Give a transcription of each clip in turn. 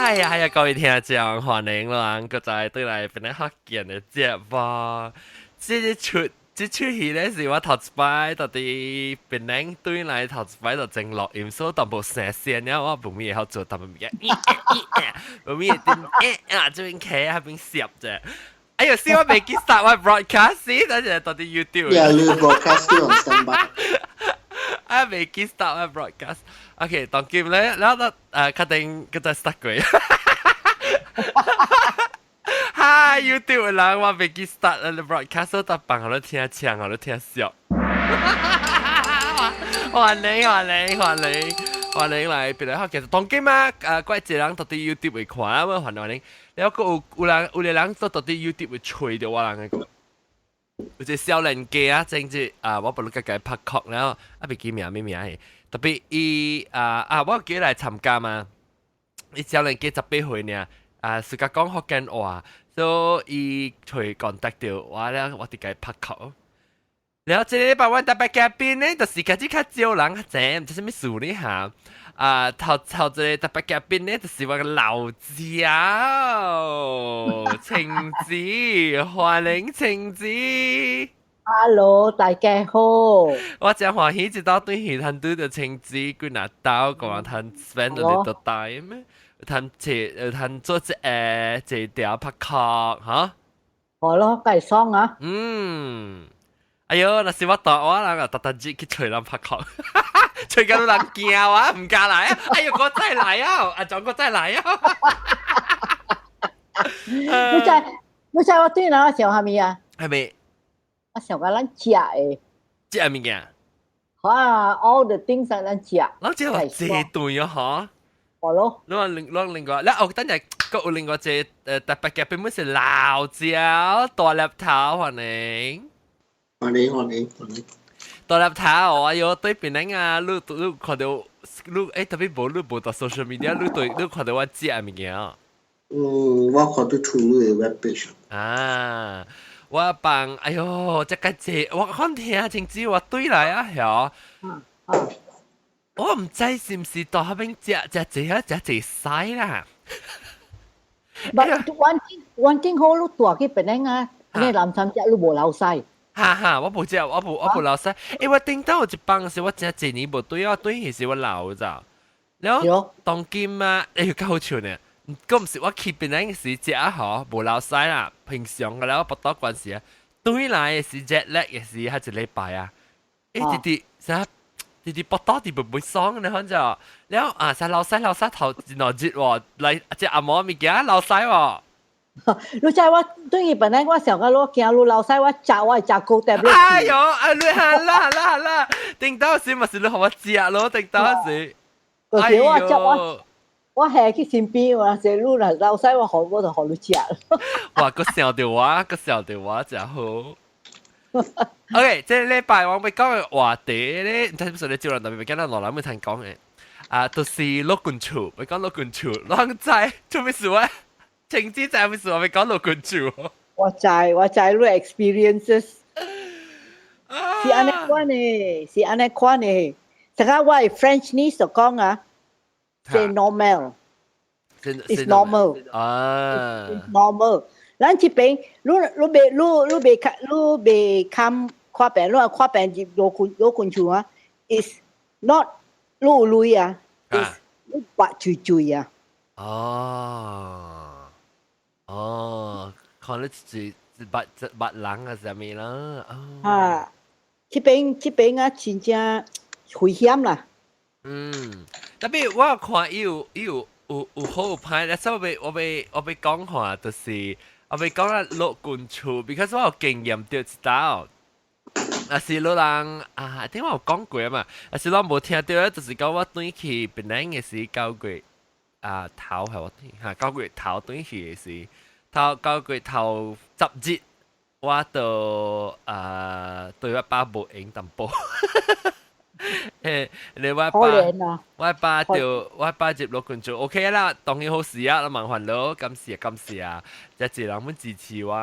係啊係啊，各位聽眾歡迎啦，閣再轉來檳城福建的節目。這出戲咧是我頭一擺到佇檳城轉來頭一擺就前錄音，所以淡薄聲線了，我無咪會曉做淡薄物件，無咪會點啊，這邊企那邊攝者。哎呦，死我袂記 start 我 broadcast，等陣到佇 YouTube。 Yeah，你 broadcast still on standby。啊，袂記 start 我 broadcast。OK，當今咧，然後確定閣再 start 過。哈，YouTube 的人我袂記 start 了 broadcast，逐放予你聽唱，予你聽笑。歡迎歡迎歡迎歡迎來，檳城福建。當今啊，怪一人到佇 YouTube 會看啊，歡迎歡迎。了閣有有人有個人都到佇 YouTube 會揣著我人的個。有一個少年家啊，前日啊，我不如家己拍曲了，啊，袂記名咩名的，特別伊啊啊，我記來參加嘛，伊少年家18歲爾，啊，是甲講福建話，所以伊揣 contact 著我了，我佇共伊拍曲。了，這個禮拜阮特別嘉賓呢，就是家己較少人較知，毋知啥物事呢哈。啊，頭頭一個特別嘉賓呢，就是我个老姐晴子，歡迎晴子。 Hello，大家好。我真歡喜，一道轉去通拄著晴子，幾若兜講通 spend a little time，通坐通做一個一條拍曲哈。好咯，梗係爽啊！嗯。哎喲，若是我大我人啊，逐逐日去揣人拍曲，揣到人驚啊，毋敢來啊！哎喲，閣再來啊！阿總閣再來啊！你知我對人我想啥物啊？係咪？我想講咱食的。食物件？啊，all the things 咱食。咱食偌濟頓啊，嗬？好咯。你話另另外，你哦，等陣閣有另外一個特別嘅，並不是老椒大粒頭，歡迎。歡迎歡迎歡迎。大粒頭，哎喲，對檳城啊，你看著你特別無你無佇 social media，你對你看著我食的物件。嗯，我看著出你的 web page。啊，我幫，哎喲，這個濟，我看聽清楚，我對來啊，曉。我毋知是毋是到彼邊食食濟啊，食濟屎啦。 But one thing 好，你蹛去檳城啊，你南山食你無流屎。哈哈，我無食，我無流屎。欸，我頂到有一放時，我真濟年無對我對去時我老咋。了當今啊，哎喲，較好笑呢。閣毋是我去檳城時食吼，無流屎啦。平常個了，腹肚關係啊。轉來的時 jet lag 的時，較一禮拜啊。欸，直直啥？直直腹肚直袂袂爽呢，反正了啊，啥流屎流屎頭一兩日喎，來食紅毛物件流屎喎。你知我對伊本來我想講我驚你流屎，我食我會食高點。哎喲，啊你好啦啦啦，頂到時嘛是你予我食咯，頂到時。就是我食我我下去身邊，我說你若流屎，我予我就予你食。哇，閣想著我，閣想著我，真好。OK，這禮拜我欲講的話題咧，毋知是毋是你招人特別講咱老人會通講的，啊，就是老君厝，欲講老君厝，人知做咩事啊？晴子知咩事？我欲講老君厝。我知，我知你 experiences 是按呢款的，是按呢款的。這個我的 French niece 就講啊，c'est normal，it's normal 啊，normal。咱這邊，你袂看看病，你若看病入老君厝啊，is not 你有鐳啊，is 你白水水啊。哦，哦，看你是捌捌人啊，啥物啦？啊，這邊啊，真正危險啦。嗯，特別我看伊有好有歹，所以我欲講話就是。我欲講啦，老君厝，because 我有經驗著一道。若是老人啊，頂我有講過啊嘛，若是咱無聽著，就是講我轉去檳城的時9月啊頭係我嚇9月頭轉去的時，頭9月頭10日，我就啊對我爸無閒淡薄。嘿，你我爸，我爸就我爸入老君厝 OK 啦，當然好事啊，蠻煩惱，感謝感謝啊，這濟人們支持我，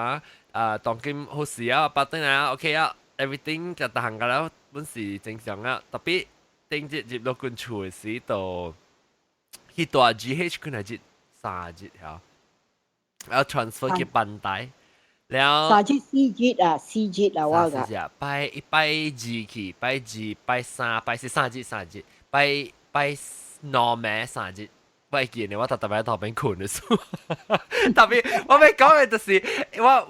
啊，當今好事啊，我爸轉來 OK 啊，everything 就逐項個了，本是正常啊，特別頂日入老君厝的時，就去蹛 GH 幾若日， 3日嚇，然後 transfer 去班大，了 3日4日啊，四日啊，我個四日啊，拜一拜二去，拜二、拜三、拜四三日三日，拜拜兩暝三日。我會記得我特特別喺頭邊睏的時候，特別我欲講的就是我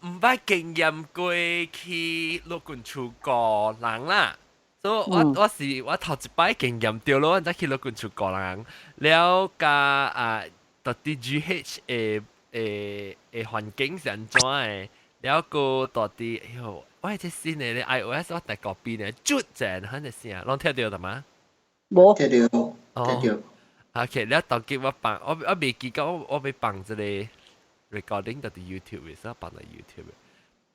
毋捌經驗過去老君厝顧人啦，所以我我是我頭一擺經驗著咯，我才去老君厝顧人，了佮啊，到底 GH 的的的環境是按怎的，了閣到底哎喲，我這新的咧 iOS 我佇嗰邊咧，卒正很的聲，攏聽著的嗎？無。聽著，聽著。 OK，了當今我放我未記講我欲放這個 recording 到佇 YouTube 的，所以放到 YouTube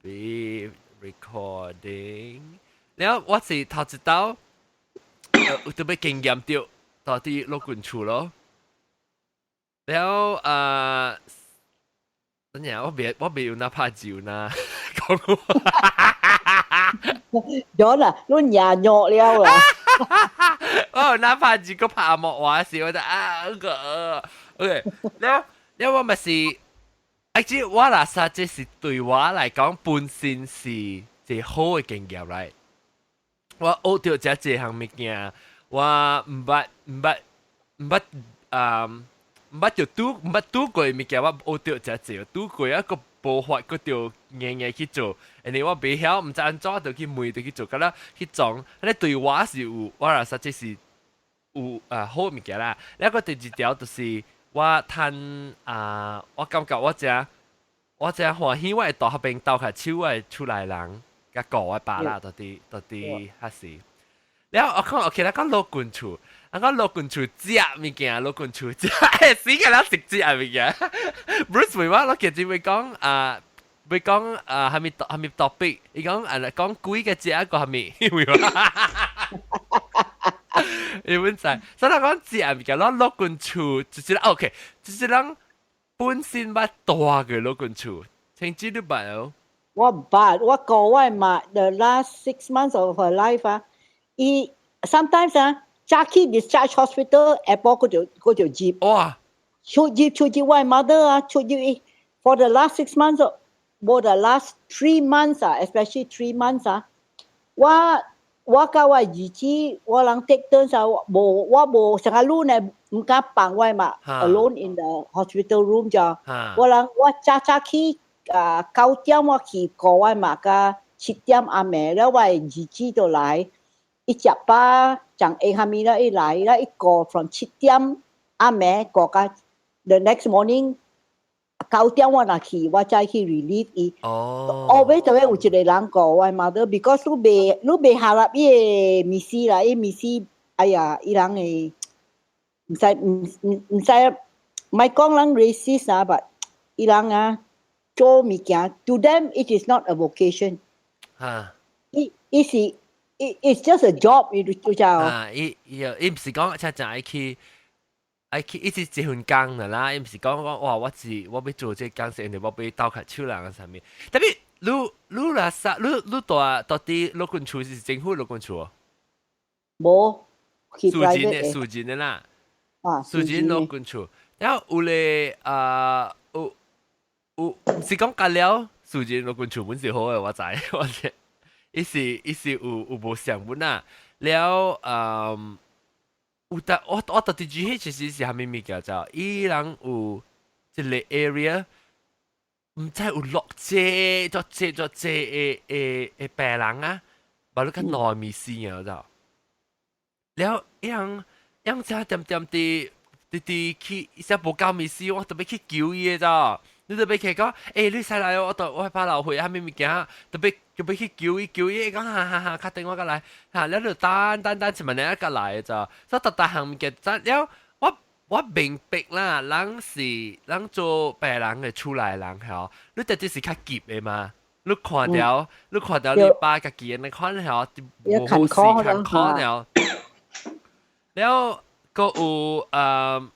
的 recording。了我是頭一道，有特別經驗著到佇老君厝咯。了啊，等陣我未有那拍照呢，講咗啦，攏牙肉了啦。我有那拍照個拍幕話時，我就啊個，OK，了了我咪是，啊這我若說這是對我來講本身是一個好的經驗來。我學著這這項物件，我毋捌著拄毋捌拄過物件，我學著這濟，拄過一個無法，閣著硬硬去做，因為我袂曉，毋知按怎就去問，就去做，敢若去裝，彼對我是有，我若說這是有啊好物件啦。了閣第二條就是我趁啊，我感覺我誠歡喜，我會到彼邊鬥下手，我的厝內人，佮顧我爸啦，到底到底較是。了我講 OK 啦，講老君厝，啊講老君厝食物件，老君厝食，死個了食食物件。Bruce 問我，我記住會講啊，會講啊，啥物啥物 topic，伊講啊講鬼嘅食個啥物，為我。伊本知，所以講食物件，咱老君厝就是 OK，就是咱本身捌蹛過老君厝，聽知你捌哦？我捌，我顧我媽 the last 6 months of her life 啊。伊 sometimes 啊，早起 discharge hospital，下晡閣就入。哇！出入出入我 mother 啊，出入伊 for the last 6 months，無 the last 3 months 啊，especially 3 months 啊，我佮我兒子，我人 take turns 啊，無我無成日攏呢，毋敢放我媽 alone in the hospital room 就，我人我早早起啊9點我去顧我媽佮7點暗暝了，我兒子就來。伊食飽，講下下面了，伊來了，伊顧 from 7點暗暝顧到 the next morning 9點我若去，我再去 relieve 伊。哦。後尾就會有一個人顧我 mother，because 你袂下立伊的意思啦，伊意思，哎呀，伊人的毋使毋使，莫講人 racist 啊，but 伊人啊做物件，to them it is not a vocation。伊伊是。It's just a job，伊就就啊，伊伊伊毋是講真正愛去愛去，伊是一份工的啦，伊毋是講講哇，我是我欲做這工是因為我欲鬥較手人啥物。特別你你若啥，你你蹛到佇老君厝是政府老君厝？無，私人的私人的啦。啊，私人老君厝，然後有咧啊，有有毋是講甲了私人老君厝本是好的，我知，我知。伊是有無相本啊，了嗯，有得我到佇 GH 其實是啥物物件就，伊人有一個 area，毋知有落濟足濟足濟的的的病人啊，無你較耐物死啊，就，了伊人伊人遮點點佇佇佇去，伊說無夠物事，我特別去求伊的就。你特別去講，欸，你使來我我怕流血，啥物物件，特別特別去求伊求伊，講哈哈哈，敲電話過來，哈，了就等等等一問你過來就，所以逐逐項物件，了我明白啦，人是人做病人的厝內人吼，你直直是較急的嘛，你看著你爸家己按呢款吼，無好勢艱苦了，了閣有呃。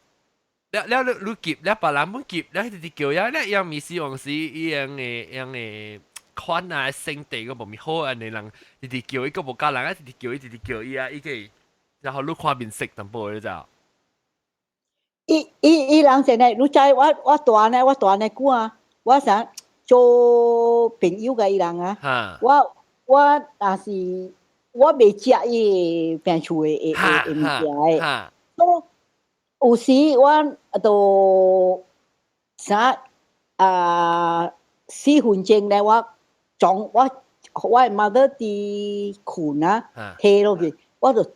了了你你急，了別人本急，了直直叫了，了樣物事往時伊樣的樣的款啊，身體閣無咪好按呢人，直直叫伊閣無夠人啊，直直叫伊，直直叫伊啊，伊個然後你看面色淡薄你知？伊伊伊人現在，你知我大呢，我大呢久啊，我想做朋友共伊人啊，我若是我袂食伊病厝的物件的，所有時我都啥啊4分鐘咧，我裝我的 mother 佇睏啊，提落去，我就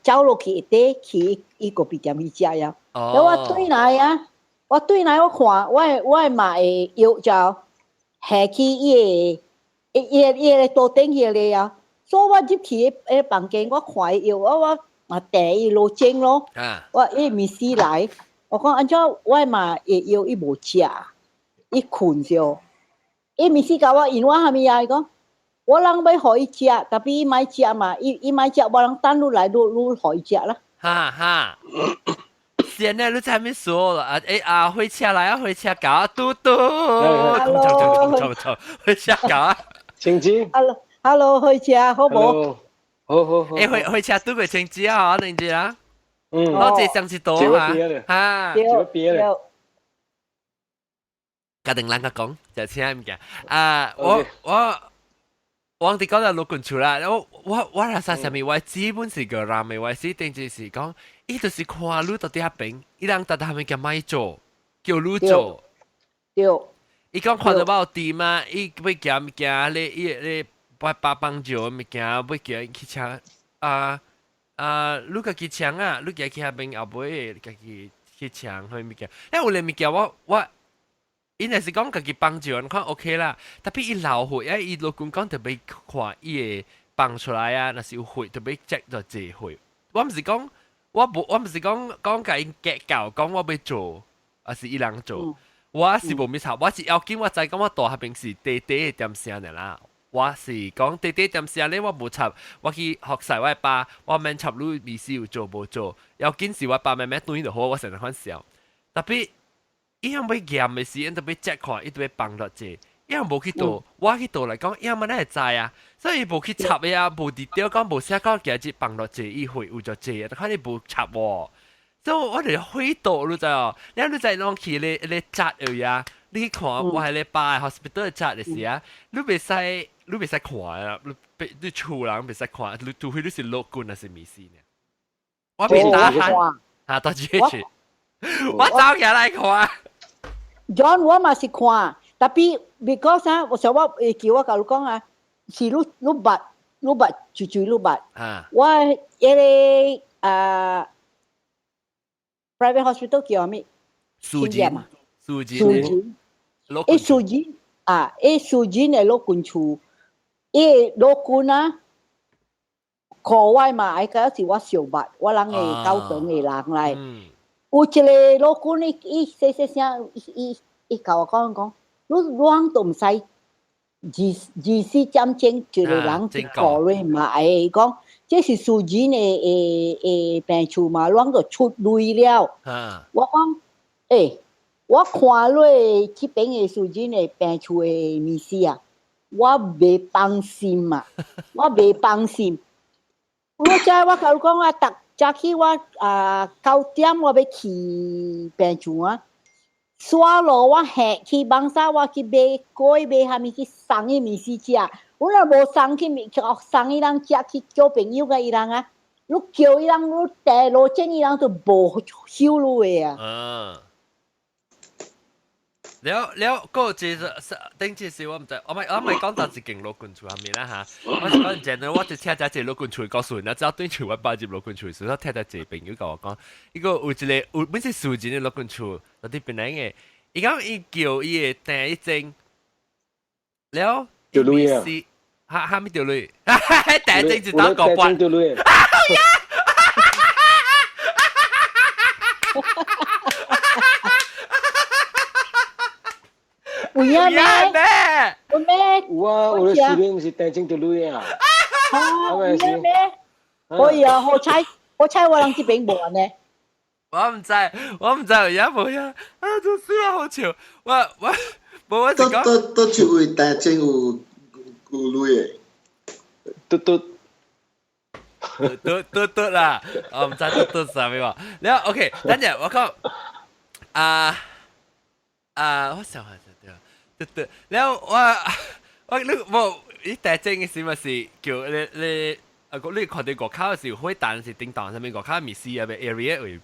走落去一塊去伊咖啡店去食呀。然後我轉來啊，我轉來我看我的媽的藥就下去伊的伊的桌頂遐個啊，所以我入去彼個房間，我看伊藥，我嘛遞伊羅鐘咯，我伊物事來，我講按怎我的媽的藥伊無食，伊睏著，伊物事共我引我啥物啊？伊講我人欲予伊食，tapi 伊莫食嘛，伊莫食，我人等你來，你予伊食啦。哈哈。現在你才沒說了啊！欸啊，火車來啊，火車到啊，嘟嘟， Hello，衝衝衝，火車到啊！晴子，Hello，Hello，火車好無？好好好。欸，火車拄過晴子啊，晴子啊。嗯。我這上次多啊。哈。對。家庭人家講，就請物件啊！我佇講到老君厝啦，我若啥啥物，我基本是個人的，我是定就是講，伊就是看你到底遐邊，伊人逐逐物件莫做，叫你做。對。伊講看到我有甜啊，伊欲行物件咧，伊咧幫幫幫助物件，欲叫伊去請啊啊！你家己請啊，你家去遐邊後尾，家己去請彼物件。因為有咧物件我。伊若是講家己幫助，你看 OK 啦。tapi 伊流血，啊，伊老公講特別看伊會放出來啊，若是有血特別 check 就濟血。我毋是講，我無，我毋是講講共𪜶計較，講我欲做，抑是伊人做。我是無物插，我是要緊我知講我大彼邊是短短的點聲的啦。我是講短短點聲咧，我無插，我去學晒我的爸，我免插你意思有做無做。要緊是我爸慢慢轉就好，我成日反笑。tapi 伊樣欲驗的時，𪜶都欲 check 看，伊都欲放落濟。伊樣無去倒，我去倒來講，伊樣嘛哪會知啊？所以伊無去插的啊，無佇著講無寫講今日放落濟，伊血有就濟啊，看你無插喎。所以我就火到，你知哦？你知攏去咧扎位啊？你去看我喺咧爸 hospital 扎的時啊，你袂使看啊！你厝人袂使看，你除非你是老君還是物事呢？我袂打鼾，啊，到這去，我走起來看。 John，我嘛是看，tapi because 啊，我想我會記我共你講啊，是你捌絕對你捌。我彼個啊 private hospital 叫啥物？私人，私人，私人。伊私人啊，伊私人的老君厝，伊老君啊，call 我嘛，愛個是我相捌，我人的教堂的人來。有一個老君，伊伊細細聲，伊共我講講，你攏都毋使24點鐘一個人去顧你嘛，會講這是私人的病厝嘛，攏都出鐳了。我講，欸，我看落這邊的私人的病厝的物事啊，我袂放心啊，我袂放心。我知我共你講啊，逐早起我啊9點我欲去病厝啊，煞落我下去網沙，我去買粿買啥物去送伊物事食。我若無送去物，送伊人食去交朋友共伊人啊，你叫伊人你訂路前伊人就無收你的啊。嗯。了了，個這是頂次是我毋知，我咪講到一間老君厝下面啦嚇。我是講真的，我就聽咗一個老君厝的故事，然後對厝我擺入老君厝，所以我聽咗一個朋友共我講，伊個有一個有本是私人的老君厝，嗰啲本來嘅，伊講伊叫伊的訂一針，了，掉鐳啊！哈哈咪掉鐳？訂一針就打個半。掉鐳。有影咩？有咩？有啊，有的視頻毋是訂鐘就鐳啊。啊，有影咩？可以啊，好彩，好彩我人這邊無按呢。我毋知，我毋知有影無影，啊，真死啊，好笑！我無我是講。佗佗佗一位訂鐘有鐳的？嘟嘟。嘟嘟嘟啦，我毋知嘟嘟啥物喎。了，OK，等陣我講，啊啊，我想下就對，對對，然後我你無你第正嘅時咪是叫你你啊個你看到外口是會彈是叮當上面外口咪是啊個 area 位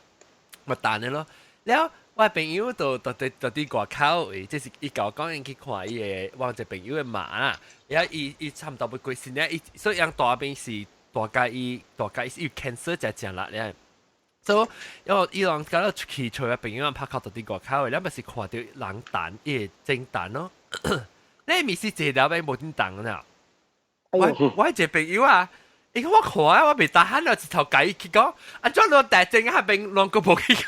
咪彈的咯，然後我朋友就就佇就佇外口位，這是伊共我講𪜶去看伊个我一個朋友的媽啦，然後伊伊差毋多欲過身咧，伊所以𪜶大邊是大家伊大家伊 cancer 才誠力咧。所以因為伊人搞到出去揣個朋友拍靠到佇外口的，咱咪是看著人彈伊會整彈咯。你咪是坐了邊無點彈啦。我我一個朋友啊，伊講我看啊，我袂得閒了，一頭共伊去講，啊怎攏大正彼邊攏閣無去看。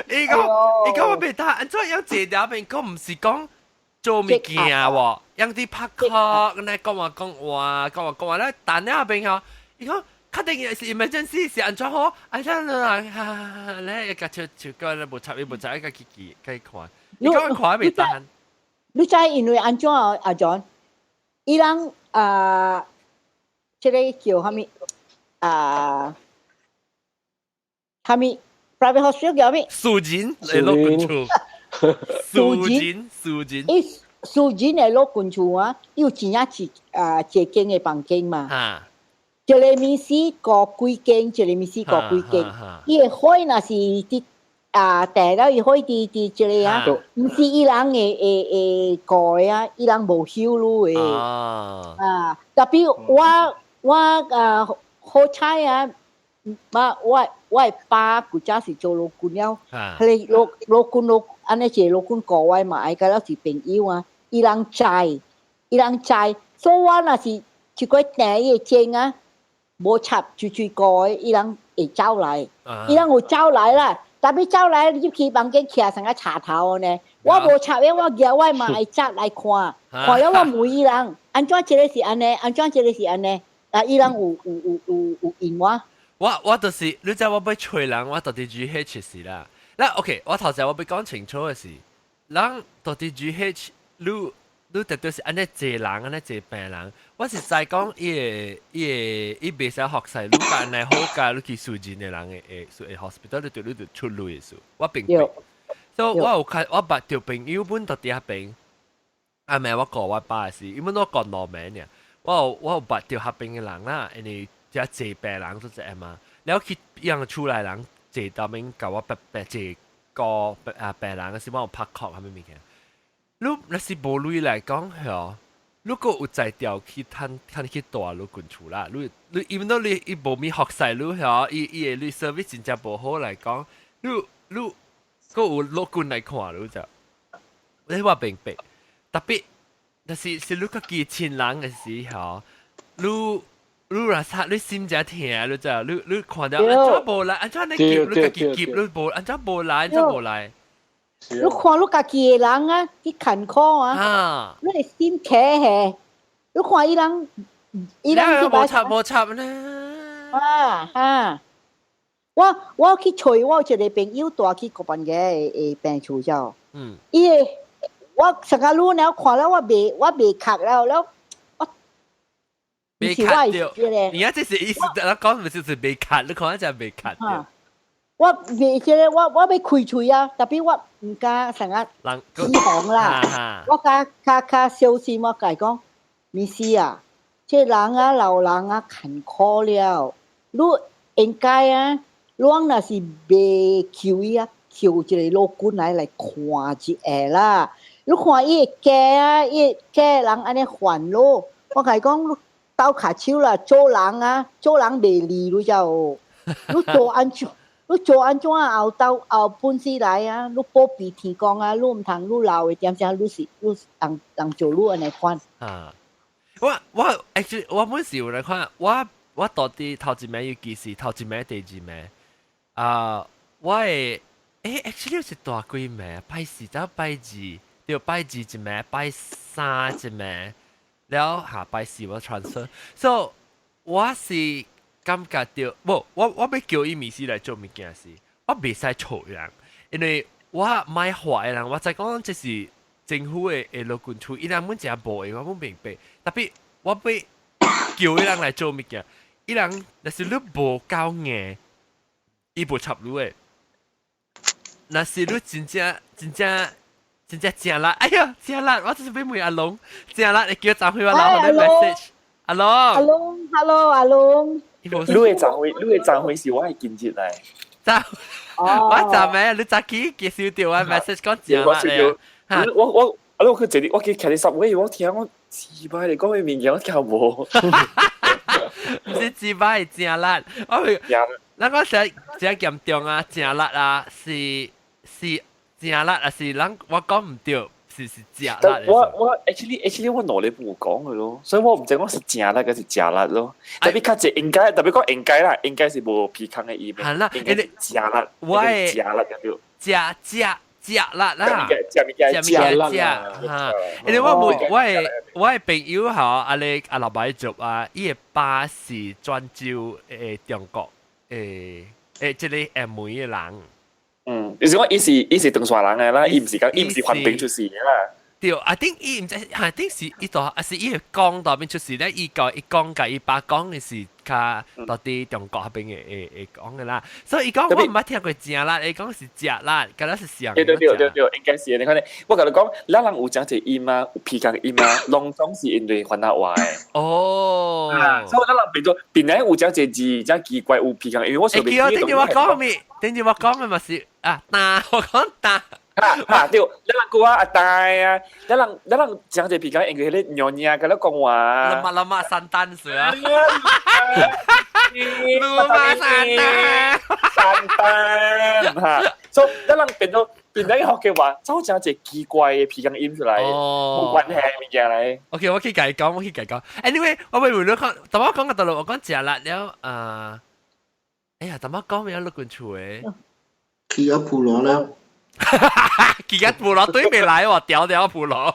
伊講伊講我袂得，按怎樣坐了邊，講毋是講做物件喎，樣佇拍殼，按呢講話講話講話講話咧，等了彼邊吼，伊講確定是 emergency 是按怎好，按怎啊，咧一個笑笑個咧無插伊無插，一個去去去看，伊講看袂得閒。你知因為按怎啊？阿 John，伊人啊，這個叫啥物啊？啥物 private hospital 叫啥物？私人的老君厝，私人私人。伊私人的老君厝啊，伊有真正一啊一間的房間嘛。一個物事顧幾間，一個物事顧幾間。伊的火若是佇啊，訂了伊火佇佇這個啊，毋是伊人會會會顧的啊，伊人無收你的。啊，tapi 我我啊好彩啊，我我我的爸古早是做老君了，彼个老老君老按呢一个老君顧我嘛，愛佮了是朋友啊，伊人知，伊人知，所以我若是一個訂伊的證啊，無插隨隨顧的，伊人會走來，伊人有走來啦。tapi 走來入去房間徛成個插頭呢，我無插的，我舉我嘛會執來看，看了我問伊人，按怎這個是按呢，按怎這個是按呢，啊，伊人有有有有有應我。我我就是，你知我欲揣人，我到佇 GH 時啦。那 OK，我頭先我欲講清楚的是，人到佇 GH，你你特別是按呢濟人，按呢濟病人，我是在講伊個伊個伊袂使服侍，你按呢好共你去私人的人的的的 hospital，你就你就出鐳的事，我明白。所以我有看我捌著朋友本到佇遐邊，啊咩我顧我爸的時，因為我顧兩暝爾，我有我有捌著彼邊的人啦，因為遮濟病人都這嘛，了去樣厝內人坐當面共我白白坐顧啊病人的時，我有拍殼啥物物件。你若是無鐳來講吼，如果有才調去趁趁去蹛老君厝啦，你你 even though 你伊無物服侍你吼，伊伊的你 service 真正無好來講，你你閣有老君來看你就，你我明白，tapi 但是是你家己親人的時候，你你若啥你心誠疼，你知你你看著按怎無來，按怎你急你家己急，你無按怎無來，按怎無來。你看你家己的人啊，去艱苦啊，你會心疼嘿。你看伊人，伊人無插無插呢。啊啊！我我去揣我一個朋友蹛去國辦嘅的病厝咗。伊個我上個路了看了我袂我袂卡了了，我袂卡著。你啊，這是意思，我講咪就是袂卡，你看就袂卡著。我袂這個，我我欲開喙啊，tapi 我毋敢成個起哄啦。我較較較小心，我共伊講，miss 啊，這人啊老人啊艱苦了，你應該啊，你若是袂求伊啊，求一個老君來來看一下啦。你看伊的家啊，伊的家人按呢煩惱，我共伊講，你鬥跤手啦，做人啊，做人袂利，你知無？你做按怎？你做按怎後斗後本事來啊？你保庇天公啊！你毋通你老的點點，你是你人人做你按呢款。啊！我我 actually 我本時有來看，我我到底頭一暝尤其是頭一暝第二暝啊，我會欸 actually 是蹛幾暝？拜四到拜二，對，拜二一暝，拜三一暝，了下拜四我 transfer，so 我是感覺著，無我我欲叫伊物事來做物件時，我袂使錯人，因為我莫話的人，我知講這是政府的的老君厝，伊人本誠無的，我本明白。tapi 我欲叫伊人來做物件，伊人若是你無夠硬，伊無插你的。若是你真正真正真正誠力，哎呀，誠力！我就是欲問阿龍，誠力，你叫昨昏我留予你 message。阿龍，阿龍，hello，阿龍。你的昨昏，你的昨昏是我的今日來。昨，我昨暝你早起接收到我 message 講誠力咧。我啊！我去坐我去徛佇 subway，我聽我自擺嚟講嘅物件，我聽無。毋是自擺，誠力。我會，咱講誠誠嚴重啊，誠力啊，是誠力啊，是咱我講毋對，是誠力。我 actually 我腦裡無講嘅咯，所以我毋知我是誠力還是食力咯。特別較濟應該，特別講應該啦，應該是無鼻空的意味。係啦，應該是誠力，我食力對。食食食力啦，食物件食物件食嚇。因為我我的朋友吼，阿你阿老闆做啊，伊的爸是泉州中國這个廈門的人。嗯，就是講伊是唐山人的啦，伊毋是講伊毋是環平出世的啦。對，啊頂伊毋知，啊頂是伊大，啊是伊會講到邊出世咧？伊講伊講共伊爸講的是較到佇中國彼邊的會講的啦。所以伊講我毋捌聽過誠力，伊講是食力，敢若是像。對對對對對，應該是你看咧，我共你講，咱人有誠濟音啊，有鼻孔音啊，攏總是因為番仔話的。哦。所以咱人變做變來有誠濟字，誠奇怪有鼻孔音，我想。會記我頂日我講咩？頂日我講的嘛是啊，呾，我講呾。哈對，咱人講啊阿大啊，咱人誠濟鼻孔因為彼个娘娘共咱講話。 Lemak lemak santan 是啊。Lemak santan。 Santan 哈，所以咱人變做變做學嘅話，走誠濟奇怪的鼻孔音出來，無關係物件來。 OK，我去共伊講，我去共伊講。Anyway，我會問你講，淡仔講個道路，我講食力了啊。哎呀，淡仔講咩老君厝的？去咗普羅啦。其實普羅對面來喎，屌屌普羅。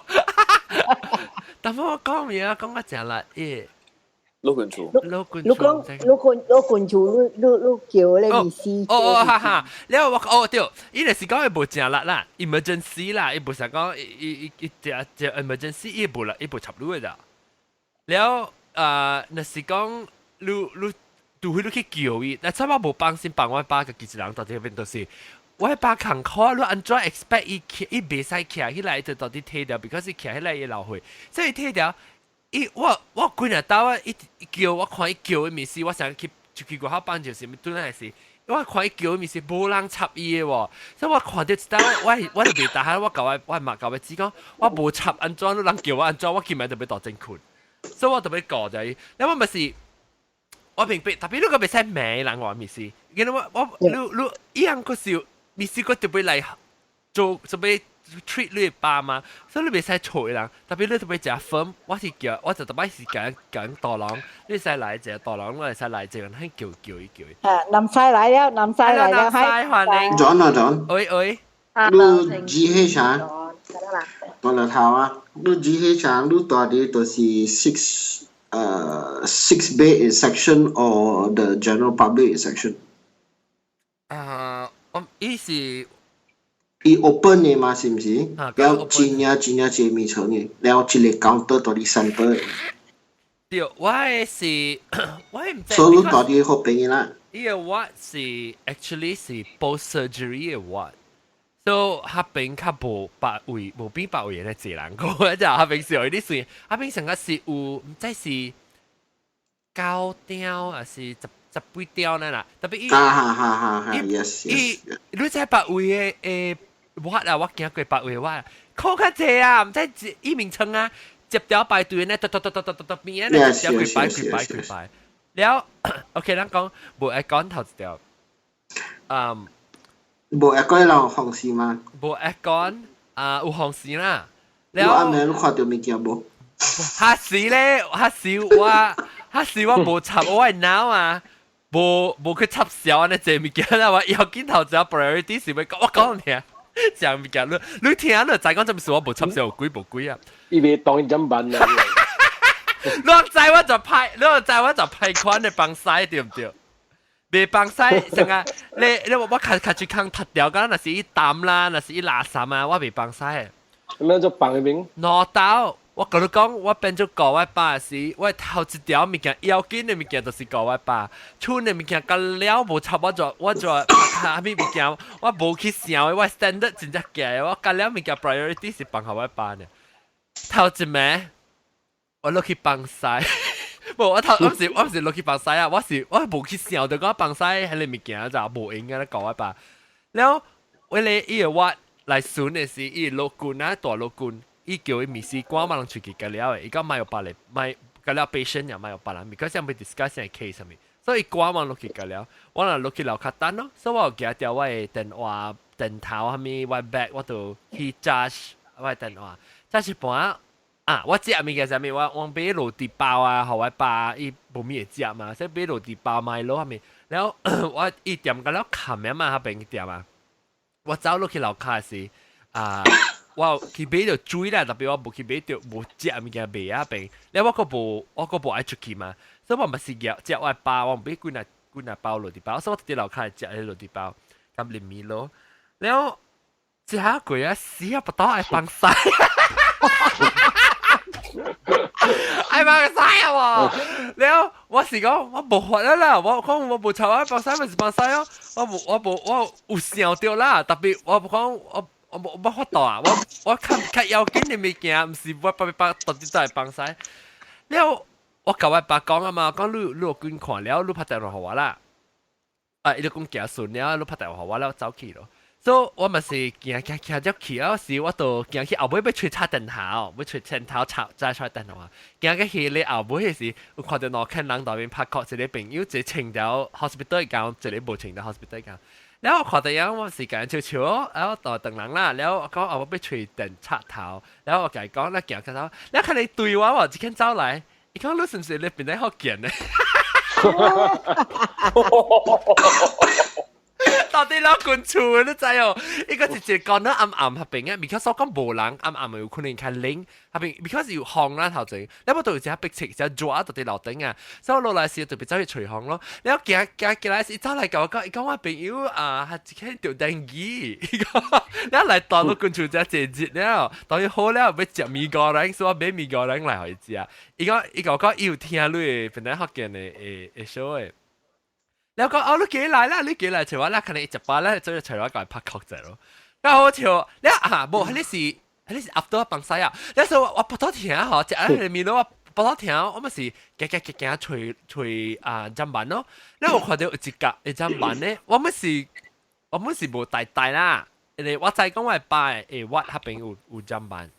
但我講咩啊？講個食力耶。老君厝。老君你講老君厝，你叫咧意思？哦哦哈哈，了我哦對，伊就是講伊無誠力啦，emergency 啦，伊無是講伊伊伊伊食 emergency，伊無啦，伊無插你的咋。了啊，若是講你除非你去叫伊，但差不多無放心放我爸家己一人到這邊都是。我爸艱苦，你按怎 expect 伊伊袂使徛起來就到底退掉，because 伊徛起來伊流血，所以退掉。伊我規日兜啊，伊叫我看伊叫的物事，我想去出去外口放就是物，拄仔是，我看伊叫的物事無人插伊的喎，所以我看著一兜，我就袂當下，我共我我媽共我姊講，我無插按怎，你人叫我按怎，我今日就欲大陣睏，所以我就欲顧著伊。你我咪是，我明白，特別你閣袂使罵人話物事，因為我你伊樣閣是。你試過特別來做特別 treat 你爸媽，所以你袂使吵人，特別你特別誠 firm，我是叫我就特別是講講大人，你使來一個大人，我會使來一個人去叫叫伊叫伊。啊，南西來了，南西來了，南西歡迎。 John 啊 John。喂喂。你 GH 啊？大樂頭啊，你 GH 啊，你蹛佇就是 six bed section or the general public section？啊。我伊是伊 open 的嘛，是毋是？了真正真正濟眠床的，了一个 counter 蹛佇 center。對，我的是，我毋知。所以你蹛佇好邊啦。伊个 ward 是 actually 是 post surgery 的 ward，so 彼邊較無別位，無比別位的濟人個，就彼邊是有啲算，彼邊上個是有毋知是九張還是十幾張呢啦，特別伊，啊哈哈哈哈，yes 伊，你知別位的 ward 啊，我行過別位 ward，靠較濟啊，毋知伊眠床啊，接條排隊呢，嘟嘟嘟嘟嘟嘟邊啊，接條幾排幾排幾排。了，OK，咱講無愛講頭一條，嗯，無愛講人紅線嗎？無愛講啊，有紅線啦。了，暗暝你看著物件無？哈是咧，哈是我無插我的腦啊。無去插潲按呢濟物件啦，我要緊頭一 priority 是欲講，我講聽，講物件你聽你知講這物事我無插潲有鬼無鬼啊？伊袂當伊怎辦啊？你知我就歹，你知我就歹款的放屎對毋對？袂放屎成啊！你我較較一空踢掉，敢若是伊淡啦，若是伊垃圾啊，我袂放屎。咩做放彼邊？兩兜，我共你講，我變做顧我爸時，我頭一條物件要緊的物件就是顧我爸，厝的物件甲了無插我就我就拍啥物物件，我無去想的，我 standard 真正低，我甲了物件 priority 是放予我爸呢。頭一暝我落去放屎，無我頭我毋是落去放屎啊，我是我無去想著講放屎彼个物件就無閒個咧顧我爸。了為了伊個我來巡的時，伊老君啊大老君。伊叫伊面試官嘛，人出去甲了的，伊講莫有別个，莫甲了 patient 也莫有別人，because 想欲 discuss 個 case 啥物，所以官嘛落去甲了，我若落去樓跤等咯，所以我有舉著我的電話電頭啥物，我 bag 我就去 charge 我的電話，charge 一半啊，我食物件啥物，我我買落地包啊，予我爸伊無物會食嘛，所以買落地包買落啥物，然後我伊店甲了冚的嘛，彼邊店啊，我走落去樓跤時啊。我去買著水啦，特別我無去買著無食物件賣啊邊，了我閣無我閣無愛出去嘛，所以我嘛是夾食我包，我毋買幾若幾若包落地包，所以我佇樓跤食彼落地包，佮啉米咯，了食過啊死啊，腹肚愛放屎，愛放屎啊！了我是講我無法啦啦，我講我無插我放屎咪是放屎哦，我無我無我有想著啦，特別我講我。我無無法度啊！我我較較要緊的物件，毋是我百百到底都會放屎。了，我共我爸講啊嘛，講你你有緊看了，你拍電話予我啦。啊，伊就講行順了，你拍電話予我了，走去咯。所以我嘛是行行行入去啊，時我就行去後尾欲揣插電頭，欲揣電頭插再出電話。行過去咧後尾彼時，有看著兩個人內面拍 call，一個朋友一個穿著 hospital gown，一個無穿著 hospital gown。了我看到樣我是共笑笑，然後就轉人啦。了我講哦，我欲揣電插頭，了我共伊講，咱行較走，了看你對我喎，一間走來，伊講你是毋是咧邊咧福建的？到底老滾厝你知哦？伊個直接講得暗暗彼邊啊，because 我講無人暗暗有可能較冷，彼邊 because 有風啦頭前，你無都有一逼切，一熱到佇樓頂啊，所以我落來時特別走去吹風咯。了行行過來時，伊走來共我講，伊講我朋友啊，伊一間著電機，伊講了來大陸滾厝遮坐熱了，當伊好了欲食 mee goreng，所以我買 mee goreng 來予伊食。伊講伊共我講，伊有聽你本來福建的的的 show 的。了講哦，你過來啦，你過來揣我啦，可能伊食飽咧，做揣我共伊拍曲者咯。較好笑，了啊，無，彼個是彼個是 after 放屎啊。了所以我腹肚疼吼，食彼个麵咯，我腹肚疼，我嘛是行行行行揣揣啊砧板咯。了我看著有一角的砧板咧，我們是無帶帶啦，因為我知講我爸的我彼邊有有砧板。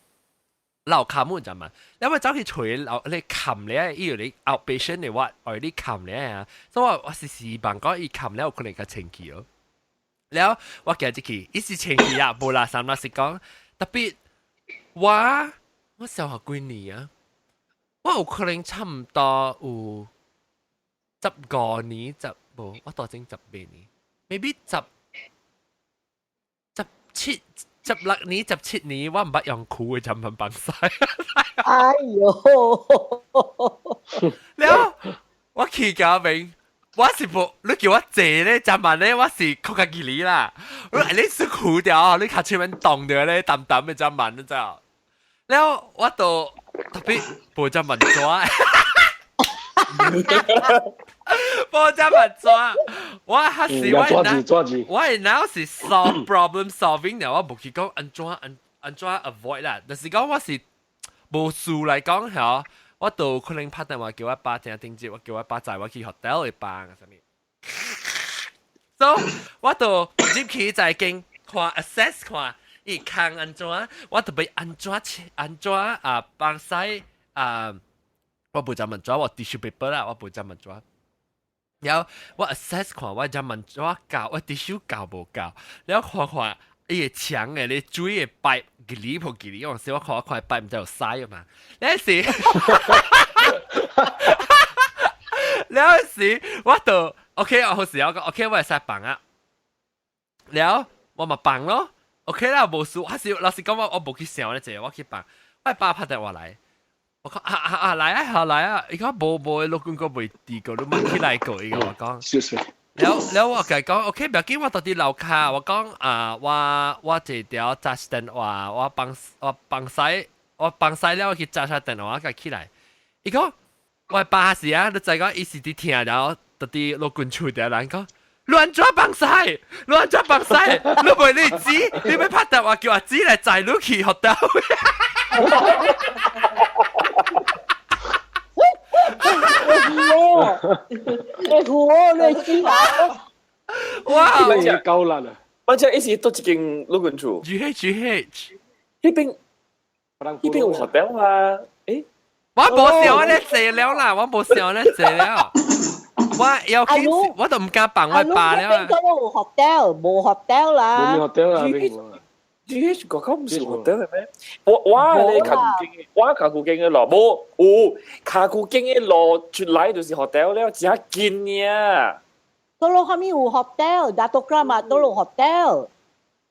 樓跤冇砧板，你我走去揣樓你冚咧，伊有你 outpatient 的我，愛你冚咧啊，所以我我是希望講伊冚了有可能較清氣咯。了我行入去，伊是清氣啊，無垃圾啦，是講特別我我小學幾年啊，我有可能差毋多有15年十無，我大前18年，maybe 十17。16年、17年，我毋捌用褲的砧板放屎。哎喲！了，我去家明，我是無，你叫我坐咧，砧板咧，我是較較距離啦。你是褲掉，你較前面凍著咧，澹澹的砧板，你知無？了，我就特別無砧板紙。無砧板紙，我還是我我的腦是 solve problem solving 的，我無去講按怎按按怎 avoid 啦，但是講我是無事來講嚇，我都可能拍電話叫我爸聽頂節，我叫我爸載我去 hotel 去放啥物。So 我就入去在間看 assess 看伊空按怎，我就欲按怎按怎啊放屎啊。我無砧板紙，我 tissue paper 啦，我無砧板紙。然後我 assess 看我砧板紙夠，我 tissue 夠無夠？然後看看伊個牆的咧水的 pipe 吉里破吉里，有時我看我看 pipe 毋知有屎嘛？那時，了時我就 OK，我好時我講 OK，我會使放啊。了我嘛放咯，OK 啦，無事。還是老實講我我無去想咧，這我去放，我爸拍電話來。我講啊啊啊來啊好來啊！伊講無無，老公閣未佇過，你莫起來過。伊共我講。了了我共伊講，OK，無要緊，我佇佇樓跤，我講啊，我我這條紮電話，我放我放屎，我放屎了，我去揸下電話，佮起來。伊講我爸時啊，你知講伊是佇聽了，特佇老君厝的人講。你按怎放屎？你按怎放屎？你袂你知？你欲拍電話叫阿姊來載你去學校。你好，你知啊？哇！你夠力啊！反正伊是佗一間老君厝。 G H G H，彼邊有 hotel 啊？欸，我無想按呢濟了啦，我無想按呢濟了。我要緊，我都毋敢放我爸了。邊個有 hotel？無 hotel 啦。無 hotel 啦，邊個 G H 嗰個毋是 hotel 嘅咩？我咧卡古經，我卡古經嘅路無有卡古經嘅路出來就是 hotel 了，真近呀。倒落後面有 hotel，Dato Kramat 倒落 hotel。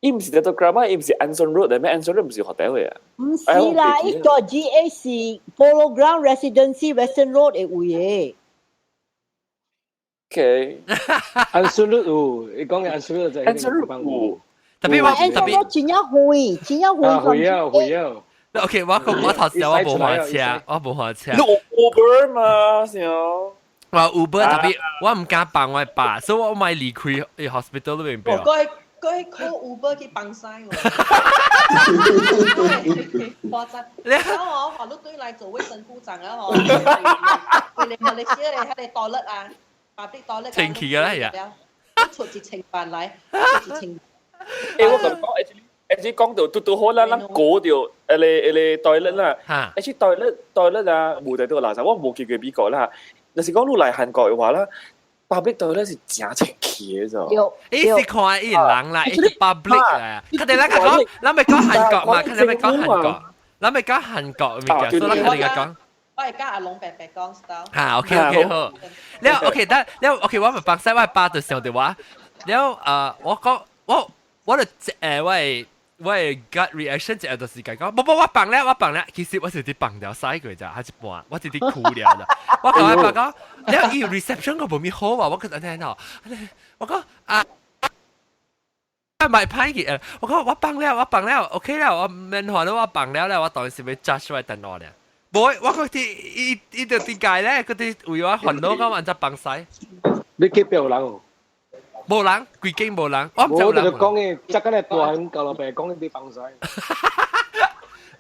伊毋是 Dato Kramat，伊毋是 Anson Road 嘅咩？Anson Road 毋是 hotel 嘅啊。毋是啦，伊個 G A 是 Polo Ground Residency Western Road 嘅位嘅。 OK， Anson Road 有，伊講嘅 Anson Road 就係 Anson Road 有。特別我特別真正遠，真正遠。啊，遠啊，遠啊。 OK，我講我頭先我無換車，我無換車。你 Uber 嘛，是哦。我 Uber 特別，我毋敢放我爸，所以我莫離開 hospital 裏邊。我過過 call Uber 去放屎喎。誇張。然後我你對來做衛生部長啊！嗬，你馬來西亞咧，彼个 toilet 啊，public toilet。清氣㗎啦，呀。出一千萬來，出一千。欸，我共你講，actually 講到拄拄好啦，咱過著彼个 toilet 啦。actually toilet 啊，無佇倒垃圾，我無去過美國啦。若是講你來韓國的話啦，public toilet 是誠清氣的咋。伊是看伊人啦，伊是 public 啦。佢哋咱講，咱欲講韓國嘛，佢哋欲講韓國，咱欲講韓國物件，所以咱佢哋講。我會佮阿龍伯伯講 style。嚇，OK OK 好。了 OK，但了 OK，我咪放屎，我爸就想著我。了我講我就我的 gut reaction 就就是講，無無我放了，我放了，其實我是佇放掉屎過咋，還一半，我是佇哭了啦。我共我爸講，了伊 reception 個無咪好啊，我閣按呢喏，我講啊。啊，莫歹去，我講我放了，我放了，OK 了，我免煩惱，我放了了，我當時欲 judge 我電腦了。無，我講佇伊伊就點解咧？佢佇為我煩惱講按怎放屎。你隔壁有人哦？無人，規間無人，我毋知有人。我就講嘅，則今日大漢舊老爸講你放屎。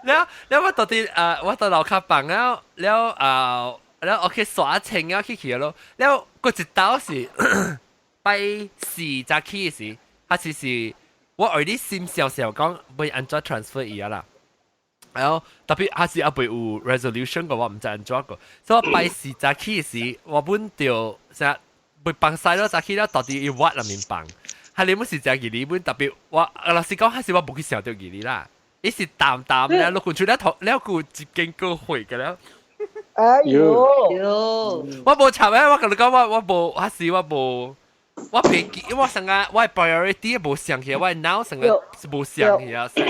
了了，我到佇我到樓跤放了了了我去刷清了去去咯。了，過一道是拜四早起時，還是是我愛你心想想講，欲按怎 transfer 伊啊啦。然後特別還是猶未有 resolution 個，我毋知按怎個。所以我拜四早起時，我本著啥欲放屎咯，早起了到佇伊 ward 內面放。係你本是誠義理，本特別我老實講，還是我無去想著義理啦。伊是淡淡咧，落滾出了頭了個一間個血個了。哎喲，我無插咧，我共你講，我無，還是我無，我袂記，我成個我 priority 無想起，我腦成個是無想起啊。你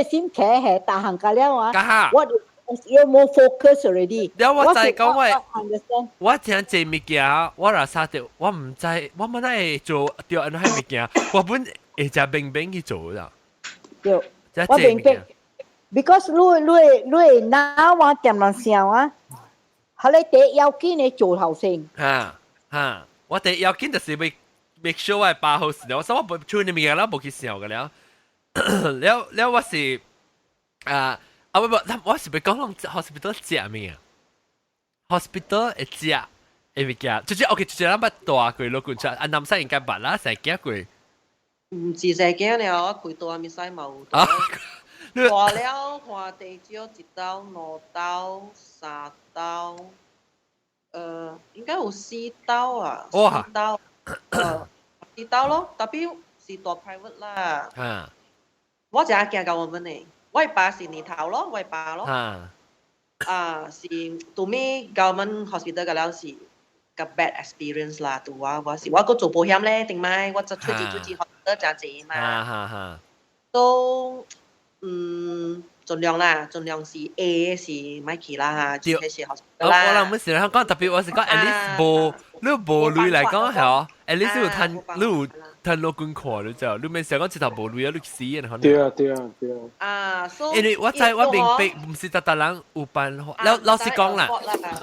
心企係大行㗎了啊！我有冇 focus already？了我知講我，我聽這物件，我若啥著，我毋知，我乜會做著按怎物件，我本會誠明明去做啦。對，我明白。Because 你腦我點人想啊？係你第要緊的做頭先。哈哈，我第要緊就是欲 make sure 我爸好勢，我說我無處理物件，我無去想個了。了了，我是啊啊不不，我是欲講攏 hospital 食物啊？hospital 會食的物件，就是 OK，就是咱捌蹛過老君出，啊南西應該捌啦，生驚過。毋是生驚了，我開刀咪使嘛有。啊！大了看地少一刀、兩刀、三刀，應該有四刀啊。哇！四刀，四刀咯，特別是蹛 private 啦。我誠驚共我們呢，我爸是年頭咯，我爸咯。啊，是 to me government hospital 個了是個 bad experience 啦，對我我是我閣做保險咧，頂擺我就出去出去 hospital 誠濟嘛。都盡量啦，盡量是 A 是莫去啦嚇，這是 hospital 啦。我諗唔是講特別，我是講 at least 無你無鐳來講係哦，at least 有趁你有趁老君看你就，你咪成講直頭無鐳啊，你死啊！對啊對啊對啊。啊，所因為我知我明白，毋是逐逐人有辦法。老實講啦，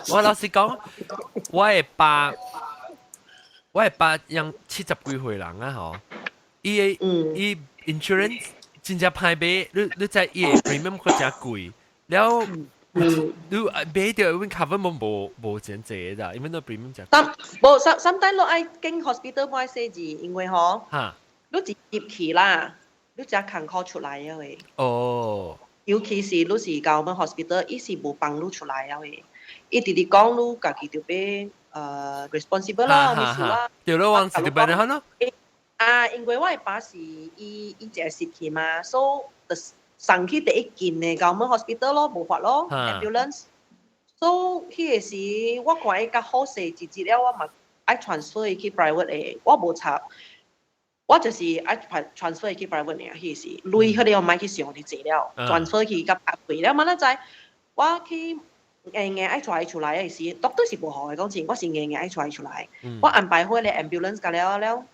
我老實講，我的爸養70幾歲人啊吼，伊的伊 insurance 真正歹買，你知伊的 premium 閣誠貴，了你買著阮 cover 無真濟咋，因為那 premium 誠。但無 sometimes 你愛經 hospital 買細字，因為吼，你一入去啦，你才艱苦出來啊喂。尤其是你是 government hospital，伊是無幫你出來啊喂。伊直直講你家己著欲responsible 啦，你數啦。對咯，往是就變咗咯。啊，因為我的爸是伊一個入去嘛，所以就送去第一近的 government hospital 咯，無法咯，ambulance。所以彼個時我看伊較好勢一日了，我嘛愛 transfer 伊去 private 的，我無插，我就是愛 transfer 伊去 private 爾，彼個時，鐳彼個我莫去想佇濟了，transfer 去甲白費了，嘛咱知我去硬硬愛帶伊出來的時，doctor 是無予的，講真，我是硬硬愛帶伊出來，我安排好個 ambulance 甲了了，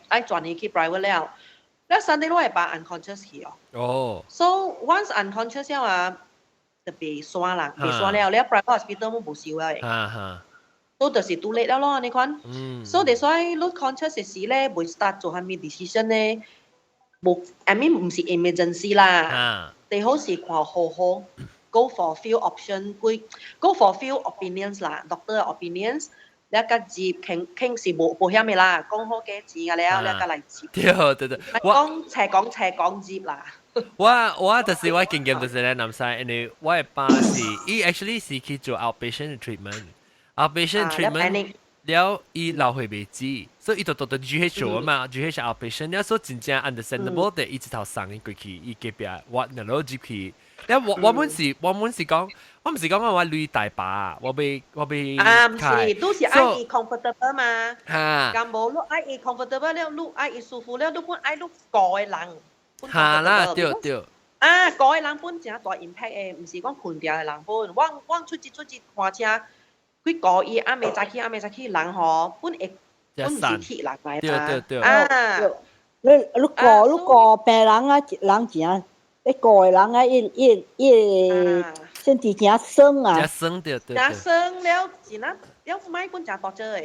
愛轉伊去 private 了，了 suddenly 我的爸 unconscious 去哦。So once unconscious 了啊，就袂煞啦，袂煞了，了 private hospital 無收了的。都就是 too late 了咯，你看。所以所以你 conscious 的時咧，袂 start 做啥物 decision 咧，無，I mean 毋是 emergency 啦。最好是看好好，go for few option，幾 go for few opinions 啦，doctor opinions，你甲接傾傾是無保險的啦，講好幾錢啊了，你甲來接。對對對，我講斜講斜講接啦。我就是我經驗就是咧，南西，因為我的爸是，伊 actually 是去做 outpatient treatment，outpatient treatment 了伊老歲未止，所以伊就到 GH 做啊嘛，GH outpatient 了所以真正 understandable 的，伊一頭送伊過去，伊隔壁我然後入去，了我本是講，我毋是講我鐳大把，我欲啊，毋是，都是愛伊 comfortable 嘛。哈。咁無你愛伊 comfortable 了，你愛伊舒服了，你本愛你顧的人。哈啦，對對。啊，顧的人本誠大 impact 的，毋是講困掉的人本。我出去看車，去顧伊暗暝早起，暗暝早起人吼，本會本毋是鐵人來嘛。對對對。啊。你顧病人啊，人誠，你顧的人啊，伊身體誠酸啊。誠酸對對。誠酸了，真啊，了莫本誠大隻的。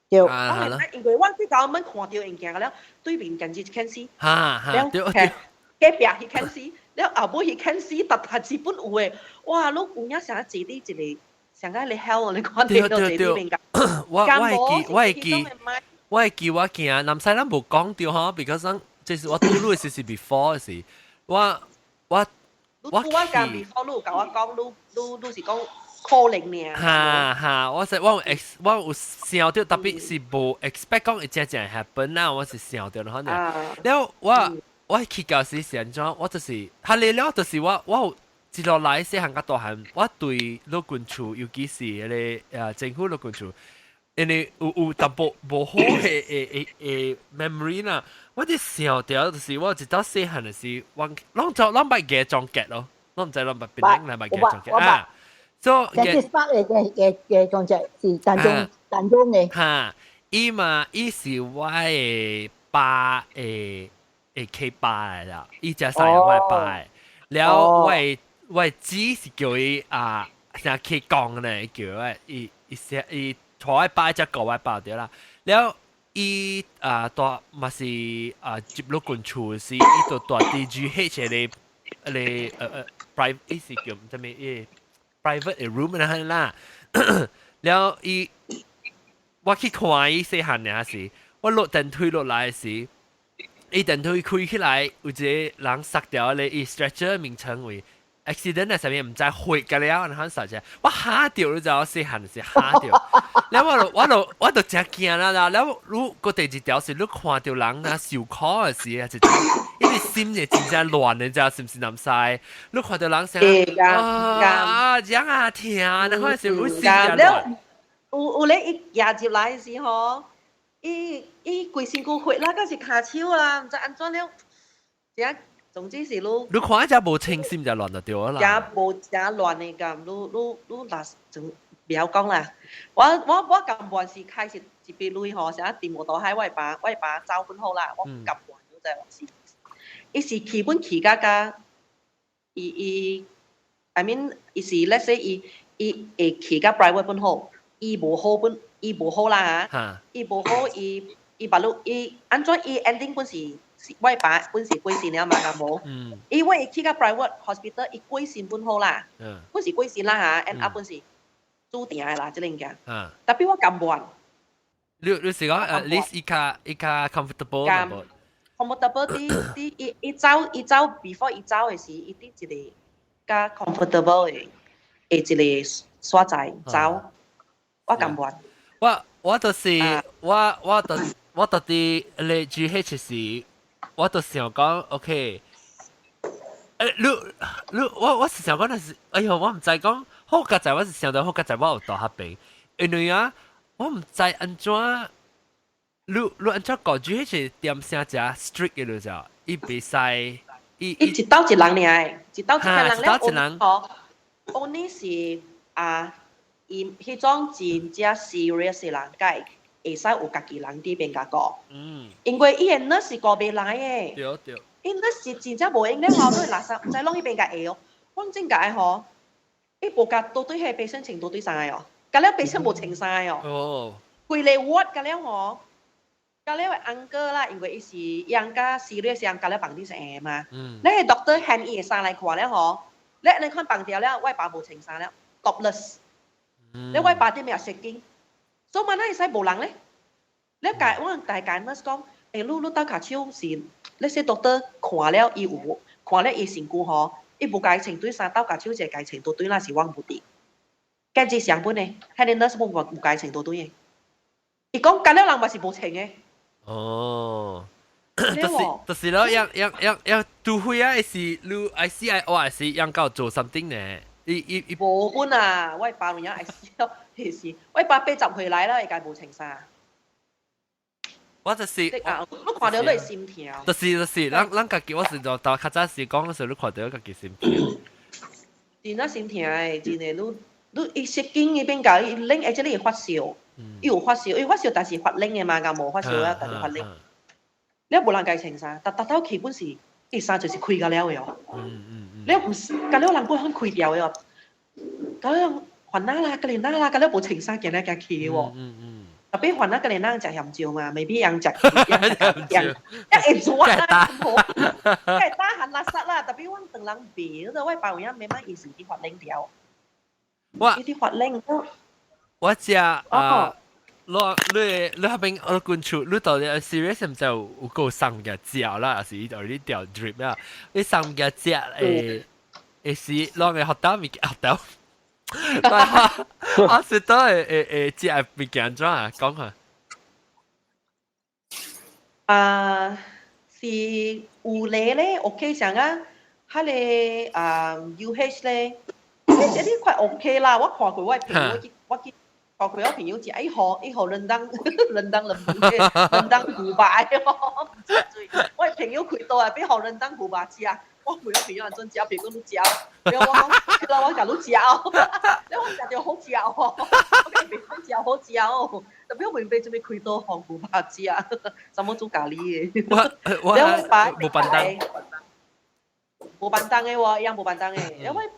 對。啊，因為我去共阮看著物件了，對面簡直牽死。哈哈，對對。隔壁去牽死，了後尾去牽死，逐逐日本有的，哇！你有影啥坐佇一個，上個咧 hell 你看到坐佇面我會記我驚，南西咱無講著吼，because 咱這是我拄路的時是 before 時，我我我講 before 你有共我講，你是講可能爾。哈哈，我是我有 ex 我有想著，特別是無 expect 講會真正 happen 啦，我是想著可能。了我去到時是按怎？我就是，哈嚟了，就是我有一路來細漢甲大漢，我對老君厝，尤其是彼个政府老君厝，因為有淡薄無好的 memory 啦。我佇想著就是我一到細漢的時，我攏做攏捌牙撞結咯，攏毋知攏捌邊來捌牙撞結啊。所以，這是北的牙撞結是淡中的。哈，伊嘛，伊是我的爸的契爸來啦，伊才生我的爸的。了我的姊是叫伊啊，成去講呢，叫我伊寫伊帶我爸才顧我爸對啦。了伊啊蹛嘛是啊入老君厝時，伊就蹛佇 GH 的 private 伊是叫啥物伊 private 的 room 那啦。了伊我去看伊細漢爾時，我落電梯落來時，伊電梯開起來，有一個人殺掉咧，伊 stretcher 名稱為 accident 啊，啥物毋知血個了，然後殺者，我嚇著你知影？細漢時嚇著，了我就誠驚啦啦，了你閣第二條是你看著人啊受苦的時啊，就因為心會真正亂的，知影是毋是南西？你看著人啥啊，這樣啊疼，然後是會心真亂。有咧，伊行入來時吼，伊規身軀血啦，敢是跤手啦，毋知按怎了，這總之是你。你看一隻無清心就亂就對啦。也無誠亂的感，你若從袂曉講啦。我甘願是開始一筆鐳吼，啥佇無大海，我爸走本好啦，我甘願就在是，伊是去本去甲甲，伊伊，I mean，伊是 let's say 伊伊會去甲 private 本好，伊無好本，伊無好啦嚇，伊無好，伊伊把路伊按怎伊 ending 本是。我爸本是過身了嘛，敢無？伊我會去到 private hospital，伊過身本好啦，本是過身啦嚇，end up 本是注定的啦，這個物件。Tapi 我甘願。你是講 at least 伊較 comfortable。 Comfortable 啲啲，伊伊走伊走 before 伊走的時，伊佇一個較 comfortable 的一個所在走，我甘願。我就是我我就我佇咧 GH 時。我就想講，OK，你我是想講，那是，哎呦，我毋知講好佳哉，我是想到好佳哉，我有到彼邊，因為啊，我毋知按怎，你按怎講，主要是點聲誠 strict 嘅就，伊袂使，伊一鬥一人爾，一鬥一個人咧，一人哦，only 是啊，伊彼種真正 serious 的人，才會使有家己人佇邊共顧。因為伊的 nurse 是顧袂來的。對對。伊 nurse 是真正無閒咧吼，你垃圾毋知攏彼邊共下哦。我真解吼，伊無共倒對彼個 patient 穿倒對衫哦，甲了 patient 無穿衫哦。規個 ward 甲了吼，甲了 uncle 啦，因為伊是養甲 serious 樣，甲了房頂是會嘛。你個 doctor 掀伊的衫來看了吼，你看放掉了，我爸無穿衫了，topless。你我爸頂面也 shaking，所以嘛，哪會使無人咧？你解我大家 nurse 講，你鬥跤手是，你說 doctor 看了伊有看了伊身軀吼，伊無共伊穿對衫，鬥跤手就共伊穿倒對啦，是我無佇。計這上本呢，彼個 nurse 無共伊穿倒對的。伊講甲了人嘛是無穿的。哦，就是咯，樣除非啊，是你愛死愛活，是樣夠做 something 呢？伊伊伊無本啊，我爸有影愛死咯，是我爸80歲來啦，會共無穿衫。我就是，你看到你會心痛。就是，咱家己我是就到較早時講的時候，你看到家己心痛。真正心痛的，真的，你伊失驚伊變甲伊冷，而且你會發燒，伊有發燒，伊發燒但是發冷的嘛，敢無發燒啊，但是發冷。你無人共伊穿衫，逐逐頭去本是，伊衫就是開甲了的哦。你毋是，甲了人本很開掉的哦。甲了煩惱啦，甲你哪啦，甲了無穿衫行來行去的喎。Tapi 煩惱甲你哪食鹹椒嘛，未必人食，人一會做啊，好，會打寒垃圾啦。Tapi 阮當人袂，我爸有影慢慢伊是佇發冷掉。我伊佇發冷。我食啊，你彼邊我關注，你到底 serious 毋知有夠送嘅食啦，還是伊你掉 drip 啊？你送嘅食會是攏會學到物件學到。我是都會食物件怎啊？講下。啊，是有咧咧，OK 上啊，彼個啊 UH 咧，這啲快 OK 啦。我看過我朋友去，我去看過我朋友食，伊予 rendang rendang 兩 rendang 牛肉哦。我朋友開刀啊，欲予 rendang 牛肉食。我問我朋友按怎食，別講你食，了我講，了我共你食哦，了我食著好食哦，我講別講食好食哦，特別我明白做咩開刀予牛肉食，什麼做咖喱的。我無便當，無便當的喎，伊樣無便當的，因為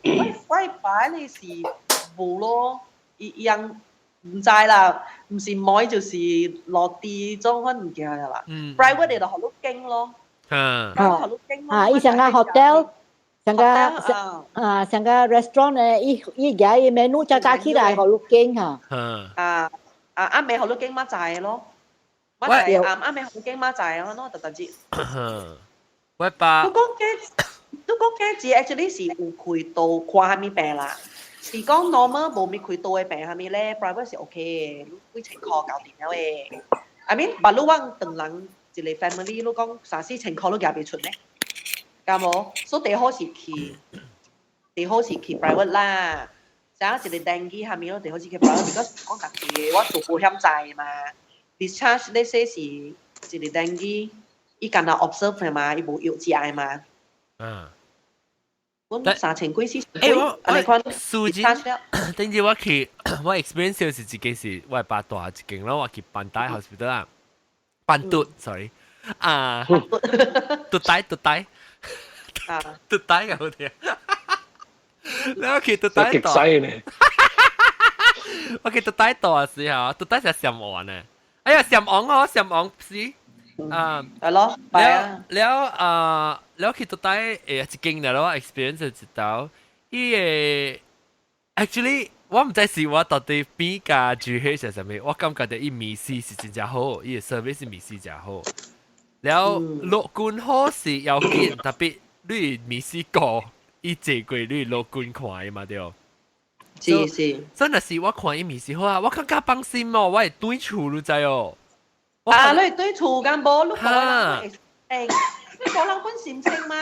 我爸咧是無咯，伊樣毋知啦，毋是糜就是落地種款物件啦。Private 的就予你揀咯。啊，伊像個 hotel，像個啊，像個 restaurant 咧，伊家伊 menu 就加起來，予你揀哈。啊啊，暗暝予你揀馬仔咯，馬仔暗暗暝予你揀馬仔咯，喏，特特節。我爸。你講假字，actually 是有開刀看啥物病啦？是講 normal 無物開刀的病啥物咧，private 是 OK 的，幾千箍搞掂了的。I mean，別你往唐人一個 family，你講三四千箍你舉袂出咧，敢無？所以最好是去，最好是去 private 啦。像一個 dengue 啥物咯，最好是去 private，because 講家己的，我做保險債嘛。discharge 你說是一個 dengue，伊干焦 observe 嘛，伊無藥食的嘛。阮3000幾4000 欸，我幾，按呢款數字，頂次我去我 experience 是自己是我爸大一間咯，我去辦大 hospital 啊，辦嘟，sorry，啊，嘟底嘟底，嘟底嘅好聽，你我去嘟底極犀呢？我去嘟底大時候，嘟底是上岸呢，哎呀上岸哦，上岸是。啊，係咯，了了啊，了去到底一間了我 experience 一道，伊個 actually 我毋知是我到底比較住迄是啥物，我感覺著伊面試是真正好，伊個 service 面試真好。了陸軍好是要緊，特別你面試過，伊坐過你陸軍看的嘛對。是是，真的是我看伊面試好啊，我更加放心哦，我會轉厝你知哦。啊！你對厝敢無？你個人會你個人本心情嗎？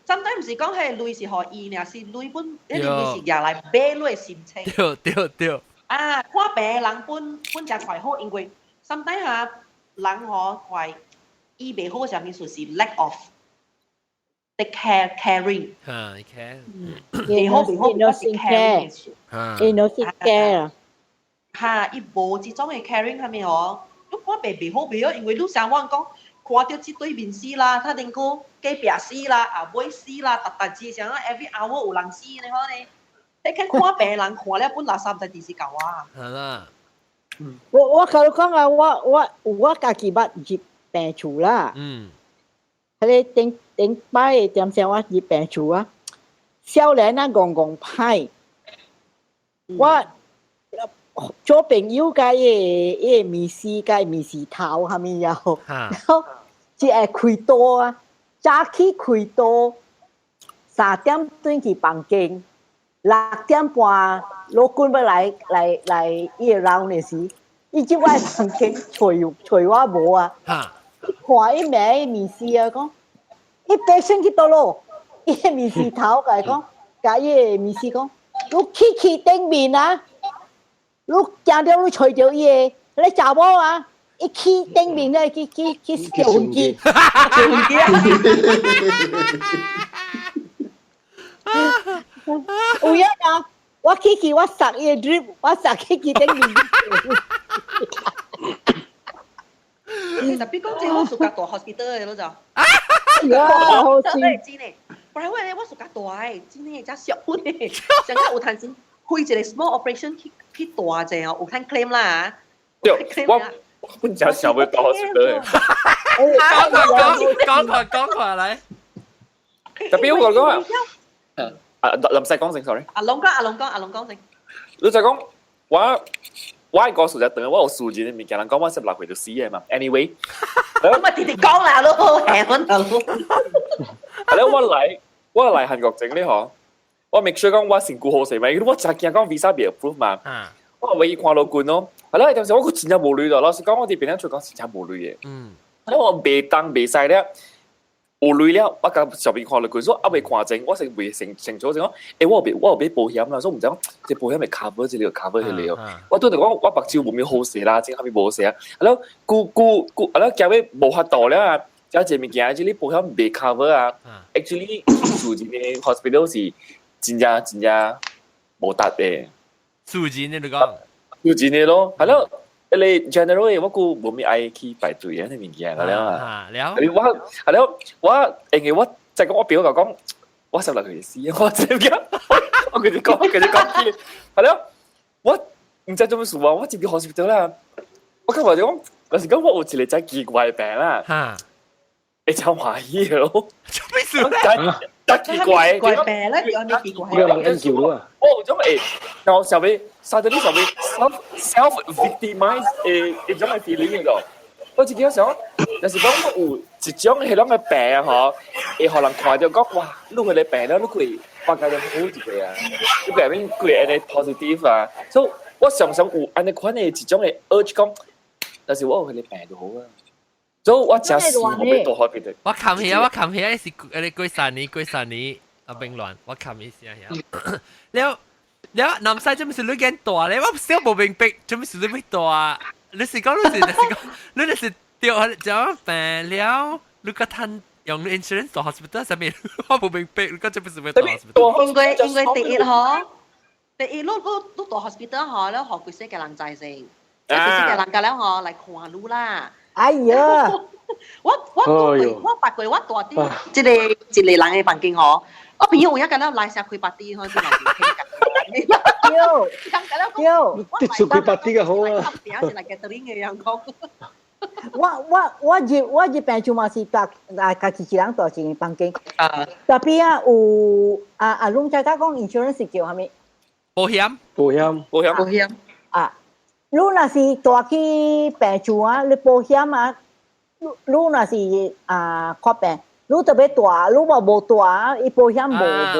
針對毋是講彼個鐳是予伊爾，是鐳本，彼個鐳是拿來買你的心情。對對對。啊，看病的人本本誠快好，因為 sometimes 哈人吼快醫袂好，啥物事是 lack of the care caring。嚇，care。袂好袂好，我是 caring。伊no 識 care。哈，伊無這種的 caring 啥物吼。你看病袂好袂好，因為你上網講看著這對面死啦，他頂個隔壁死啦，後尾死啦，逐逐日像 every hour 有人死呢款呢。你看看病人看了本垃圾在電視舊啊。係啦。我我甲你講啊，我我我家己捌入病厝啦。彼个頂頂擺的點聲我入病厝啊，少年啊戇戇歹，我做朋友佮伊個面試佮面試頭啥物了，然後一下開刀啊，早起開刀，3點轉去房間，6點半老君欲來來來伊個 round 的時，伊入我的房間揣揣我無啊，看伊名面試啊，講伊 patient 去佗落，伊個面試頭共伊講，共伊個面試講，你去去頂面啊！你驚著你揣著伊個，你查某啊，伊去頂面咧去去去坐飛機，坐飛機啊！有影啊！我去去我塞伊個 drip，我塞去去頂面。特別講這我暑假大 hospital 的咯就。呀，好真的真的，不然我咧我暑假大的，真的真俗的，上個有趁錢開一個 small operation 去去大者哦，有通 claim 啦。對，我我本真想欲大 hospital 的。講講講講講過來。特別我講啊，啊林世講先，sorry。阿龍講，阿龍講，阿龍講先。你就講我我係講實在，等我有數字的物件，人講我16歲就死的嘛。Anyway，咁咪直直講啦咯，係我頭。係咧，我來我來韓國整咧嗬，我 make sure 講我身軀好勢嘛，因為我真驚講 visa 被 approve 嘛。我唯一看到棍咯，係咧，當時我真正無鐳咯。老實講，我佇邊出講真正無鐳的。係咧，我袂當袂使了。有鐳了，我共小兵看了佢說啊未看清，我是未清清楚就講，欸，我有買保險啦，所以毋知講這保險會 cover 這個 cover 彼個。我拄著講我目睭無咩好勢啦，真啥物無勢啊。啊了，久久久，啊了，後尾無法度了啊，這一個物件，這個保險袂 cover 啊。Actually，私人的 hospital 是真正真正無值的。私人的你講？私人的咯，係咯。彼個 general 的我閣無咩愛去排隊啊，那物件了啊。了。我係了，我因為我再講我表哥講，我16歲死，我知唔驚？我佢哋講，佢哋講，係了，我毋知做咩事啊，我入去 hospital 啦，我感覺就講，老實講我有一個真奇怪的病啦，會真歡喜的咯。做咩事咧？真奇怪，怪病咧，有咩奇怪？有人研究啊。我有種會，然後小妹，沙特你小妹 self self victimize 的一種的 feeling 個。我自己想，若是講我有一種彼種的病吼，會予人看著講哇，你彼個病了，你可以發覺好一個啊，你改變規按呢 positive 啊，所以我常常有按呢款的一種的 urge 講，但是我有彼個病就好啊。所以我真是我欲大 hospital。我看起啊，我看起啊，是你過三年，過三年啊，變亂，我看伊聲遐。了了，南西做咩事你見大咧？我小無明白，做咩事你欲大？你是講你是，就是講你就是著這種病了，你閣趁用 insurance 到 hospital 上面，我無明白，你講這不是咩到 hospital？因為第一嗬，第一你到 hospital 嗬，你學幾識嘅人在先，幾識嘅人家了嗬來看你啦。哎呀！我八過我大啲，這個一個人嘅房間嗬，我朋友有一個了來寫開 party 嗬，是來傾偈。對對，啲出開 party 嘅好啊。是來 gathering 嘅樣講。我入病厝嘛是搭啊，家己一人住一個房間。特別啊有啊啊，攏知影講 insurance 是叫啥物？保險，保險，保險，保險。啊，你若是帶去病厝啊，你保險啊，你若是啊看病，你特別帶，你若無帶，伊保險無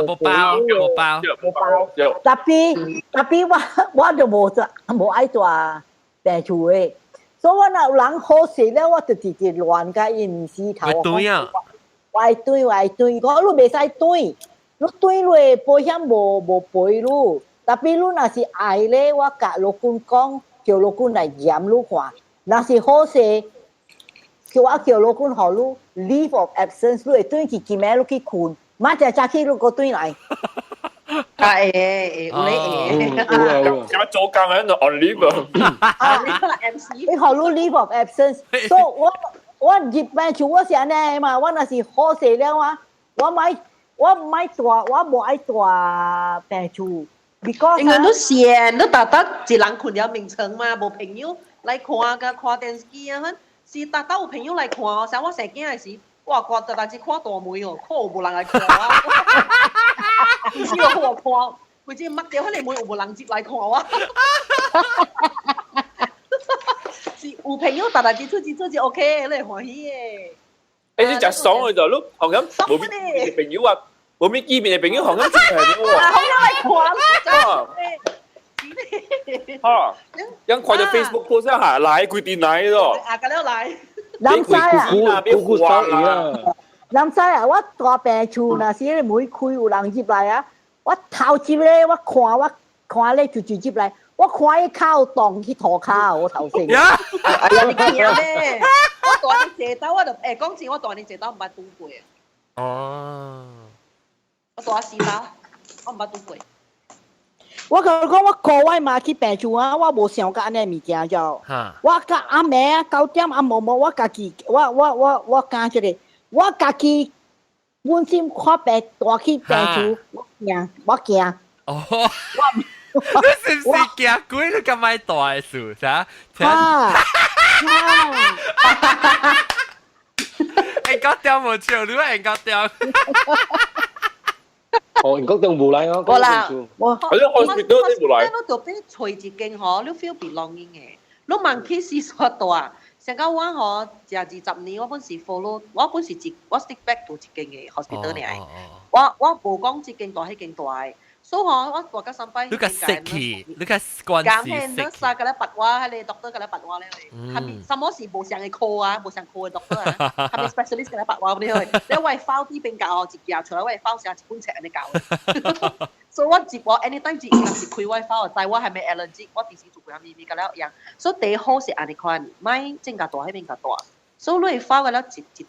無包，無包，無包。特別我就無無愛帶病厝的。所以我若有人好勢了，我就直直亂甲伊毋死頭。對啊！我愛對，我愛對，我你袂使對，你對落保險無賠你。特別你若是愛咧，我共老公講，叫老公來驗你看。若是好勢，叫我叫老公予你 leave of absence，你會轉去今暝你去睏，明仔早起你閣轉來。啊會會有咧會。有做工喺度 on leave 啊，你 MC。你予你 leave of absence，所以我入病厝我是按呢嘛，我若是好勢了啊，我莫帶，我無愛帶病厝。因為你閒，你逐逐一人睏了眠床嘛，無朋友來看甲看電視機啊，是逐逐有朋友來看哦。像我生囝的時，我看逐逐只看大門哦，看有無人來看我。唔是我看，或者擘掉彼个門有無人接來看我。是有朋友逐逐日出去出去 OK，你會歡喜的。欸，你食爽的就你紅咁無咩朋友啊，無咩見面的朋友紅咁出嚟喎。紅咁來看哈，人看著 Facebook post 下來規定來咯。啊，咁了來。人知啊，姑姑啊，人知啊，我蹛病厝若是彼个門開有人入來啊，我頭一个我看我看咧就就入來，我看伊跤動去塗跤，我頭先。哎呀，你驚咩？我蹛你坐兜，我就欸講真，我蹛你坐兜毋捌拄過。哦。我蹛四兜，我毋捌拄過。我共你講，我顧我媽去病厝啊，我無想過按呢物件就。我甲暗暝啊9點啊無無，我家己我講這個，我家己本身看病帶去病厝，我驚我驚。哦。你是毋是驚鬼？你敢愛蹛的事啥？啊！會講掉無笑，你會講掉。哦，英國都無來哦，無啦，我係咯，hospital 都無來。你就變揣一間吼，你 feel belonging 的。你問去廁所蹛，上到我吼，食20年，我本是 follow，我本是一，我 stick back to 一間的 hospital 爾。我無講這間大，彼間大的。所以吼，我蹛到三擺。你較識去，你較關係識。咁嘿，nurse 共咧拔我，彼个 doctor 共咧拔我咧。係咪？什麼是無相的科啊？無相科的 doctor 啊？係咪 specialist 共咧拔我咧？你我的 file 啲邊教一寄出來，我的 file 寫一本冊按呢教。所以我一我 anytime 一伊若是開我 file，知我係咪 allergic，我直時做過咪咪共了樣。所以第好是按呢款，莫這較大，彼邊較大。所以你 file 個了一一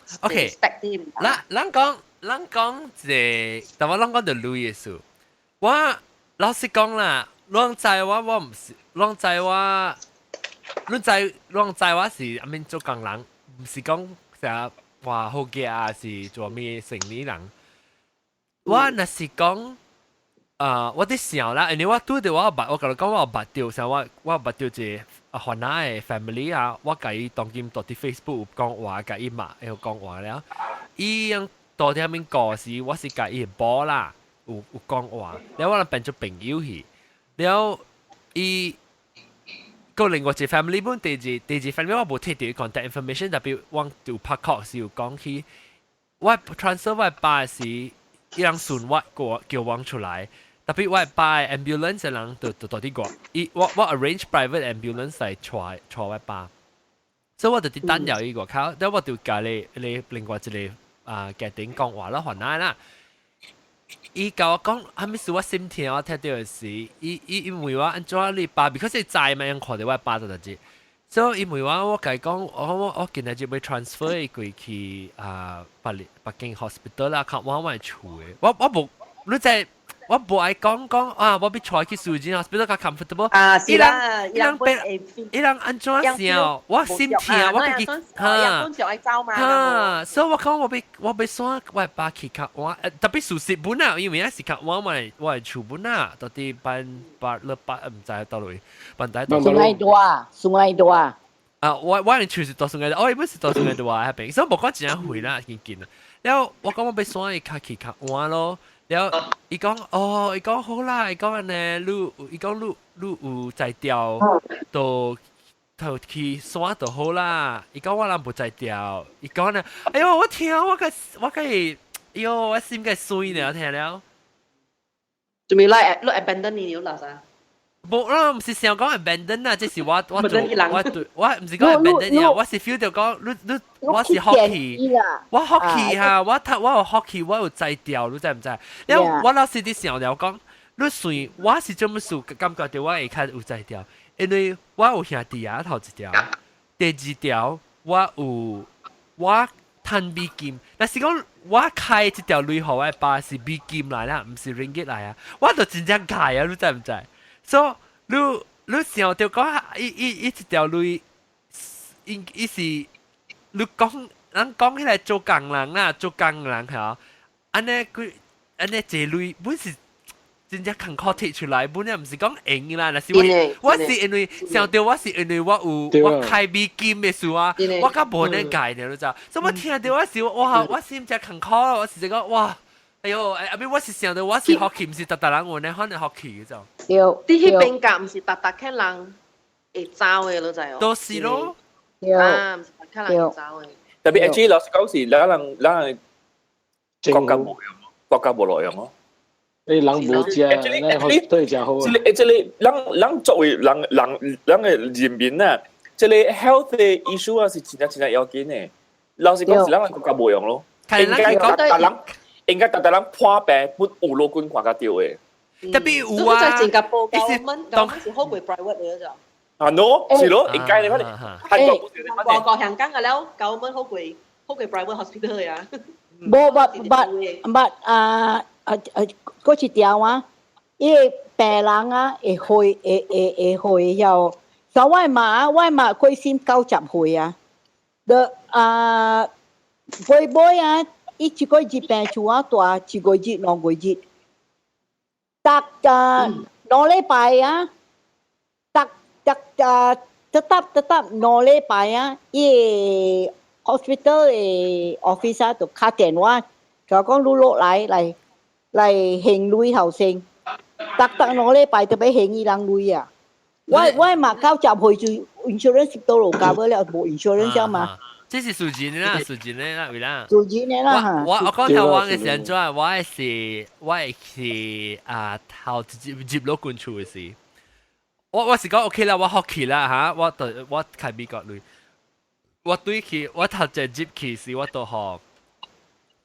stack 啲。咱咱講咱講一個，但我咱講著鐳的事。我老實講啦，攏知我我毋是，攏知我，攏知攏知我是啥物做工人，毋是講啥話好嘅啊，是做咩生理人。我若是講，啊，我佇想啦，因為我拄著我捌，我共你講我捌著，像我捌著一個番仔的 family 啊，我共伊當今蹛佇 Facebook 有講話，共伊嘛會講話了。伊樣蹛佇遐面故事，我是共伊某啦。有講話，了我人變做朋友去，了伊個另外一個 family 本第二 family 我無提著 contact information，特別我就拍 call 時有講起，我 transfer 我爸時，伊人順我過叫我出來，特別我爸 ambulance 的人就蹛佇我，伊我 arrange private ambulance 來帶帶我爸，所以我就佇等了伊外口，了我就共你你另外一個啊家庭講話啦，番仔啦。伊共我講，啥物事我心疼，我聽著的是，伊伊伊問我按怎你爸，because 伊知嘛，用看著我爸就代誌，所以伊問我，我共伊講，我今日就欲 transfer 伊過去啊，北京 hospital 啦，較遠我厝的。我無，你知我無愛講講啊，我欲帶去私人 hospital 較 comfortable。啊，是啦，伊人變，伊人按怎想？我心疼，我家己嚇。本就愛走嘛。嚇，所以我講我欲徙我爸去較遠，特別事實本啊，因為那是較遠我厝本啊，到底班八六八毋知佗落，班底。 Sungai Dua，Sungai Dua。啊，我的厝是佇 Sungai，我本是佇 Sungai Dua 彼邊，所以無講真正遠啦，近近啦。了我講我欲徙伊較去較遠咯。了伊講哦，伊講好啦，伊講按呢，你伊講你有才調，就去徙就好啦。伊講我人無才調，伊講呢，哎喲，我聽我個，哎喲，我心個碎呢，聽了。做咩來來 abandon 你了啦啥？無啦，毋是想講 abandon 啊，這是我做我對，我毋是講 abandon 啊，我是 feel 到講你我是 hockey，我 hockey 哈，我讀我有 hockey，我有才調，你知毋知？了我老實佇想了講，你算我是做麼事感覺到我會較有才調，因為我有兄弟啊，頭一條，第二條我有我趁美金，但是講我開這條鐳予我爸是美金來啦，毋是 ringgit 來啊，我就真正開啊，你知毋知？所以你想著講，伊一條鐳，伊是你講，人講起來做工人啦，做工人嚇，按呢佢按呢這鐳本是真正艱苦提出來，本來毋是講閒啦，若是我是因為想著我是因為我有我開美金的事啊，我較無能解呢，你知？所以我聽著我是哇，我心真艱苦，我是這個哇。哎喲，阿邊我是想著我是福氣，毋是逐逐人有呢，可能福氣這種。對，佇彼邊甲毋是逐逐個人會走的，你知哦？都是咯。啊，毋是逐個人會走的。特別 actually 老實講是，咱人國家無用，國家無路用哦。你人無食，咱對食好。這個，咱作為人的人民啊，這個 health 的 issue 啊是真正真正要緊的。老實講是咱國家無用咯。應該逐逐人。應該逐逐人破病，不有老君看較著的。特別有啊，在新加坡，government 是好過 private 的就。啊 no，是咯，應該的，反正韓國不是的，外國香港的了，government 好過 private hospital 呀。無，but 啊啊啊，嗰一條啊，伊個病人啊會會曉，像我媽，我媽過身90歲啊，就啊，尾尾啊。伊一個月病厝啊，蹛一個月2個月，逐啊2禮拜啊，逐逐啊，tetap tetap 2禮拜啊，伊個 hospital 的 officer 就敲電話，就講你落來來還鐳後生，逐逐2禮拜就欲還伊人鐳啊。我嘛90歲就 insurance 都落交了，無 insurance 嘛。這是數錢啦，數錢啦，為啦。數錢啦。我講台灣嘅時陣，我是啊頭入入老君厝嘅時，我是講 OK 啦，我福氣啦嚇，我對我開美國鐳，我對去我頭一入去時，我都予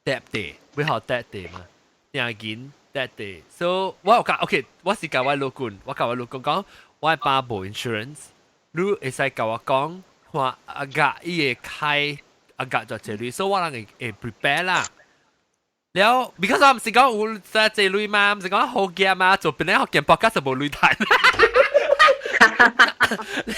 疊地，欲予疊地嘛，定銀疊地，所以我有講 OK，我是共我老君，我共我老君講，我爸無 insurance，你會使共我講。看阿格伊會開阿格就這鐳，所以我人會 prepare 啦。了，because 我毋是講有在這鐳嘛，毋是講好驚嘛，做本來福建國家就無鐳趁。你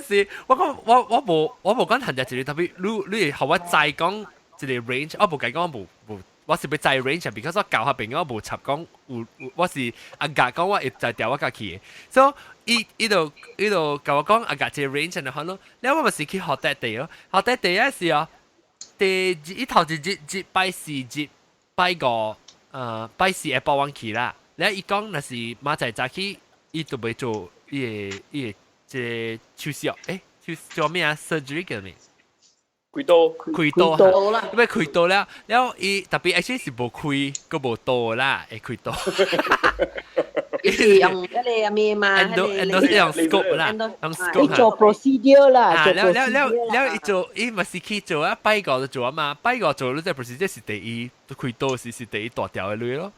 是，我講我無講趁這一鐳，特別你會予我知講一個 range，我無共伊講我無無，我是欲知 range，because 我舊下邊我無插講有，我是阿格講我會才調我家去的，所以。伊就共我講啊，共這個 range 就好咯。了我咪是去學得地咯，學得地嗰時哦，第一頭一日日拜四日拜五，拜四下晡阮去啦。了伊講若是明仔早起，伊就欲做伊個這個手術，手做咩啊？surgery 叫咩？開刀，開刀啦，因為開刀了，了伊特別 actually 是無開，閣無刀啦，會開刀。伊是用彼個咩嘛？endo 是用 scope 啦，用 scope。伊做 procedure 啦，啊，了了了了，伊做伊嘛是去做啊，拜五就做啊嘛，拜五做你這 procedure 是第一開刀是第一大條的鐳咯。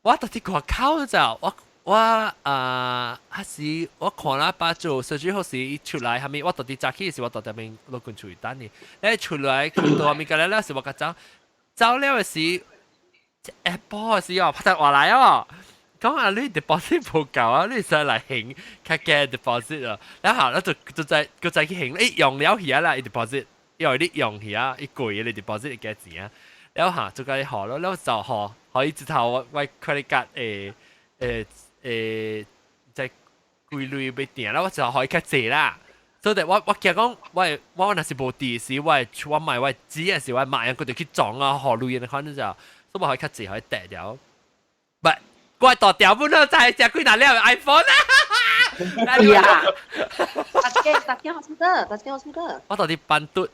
我到底看靠就我我啊，彼時我看啦，爸做設計好時出來，後面我到底早起時我到底邊老君厝等你，你出來看到後面個咧，是我較走走了的時，下晡的時哦，拍電話來哦。講啊，你 deposit 無夠啊，你使來還較加 deposit 啊，然後咧就再閣再去還，欸用了去啊啦，伊 deposit，因為你用去啊，伊貴你 deposit 會加錢啊，了後就共伊付咯，了就付，予伊一頭我 credit card 誒在規類欲訂啦，我就予伊較濟啦。所以我驚講，我若是無佇時，我買我只嘅時，我買佢就去撞啊，予鐳的款就，所以我予伊較濟，予伊綴掉。不。我大條本都在食幾若粒 iPhone 啊！哎呀，大家大家好記得，大家好記得。我到底班嘟，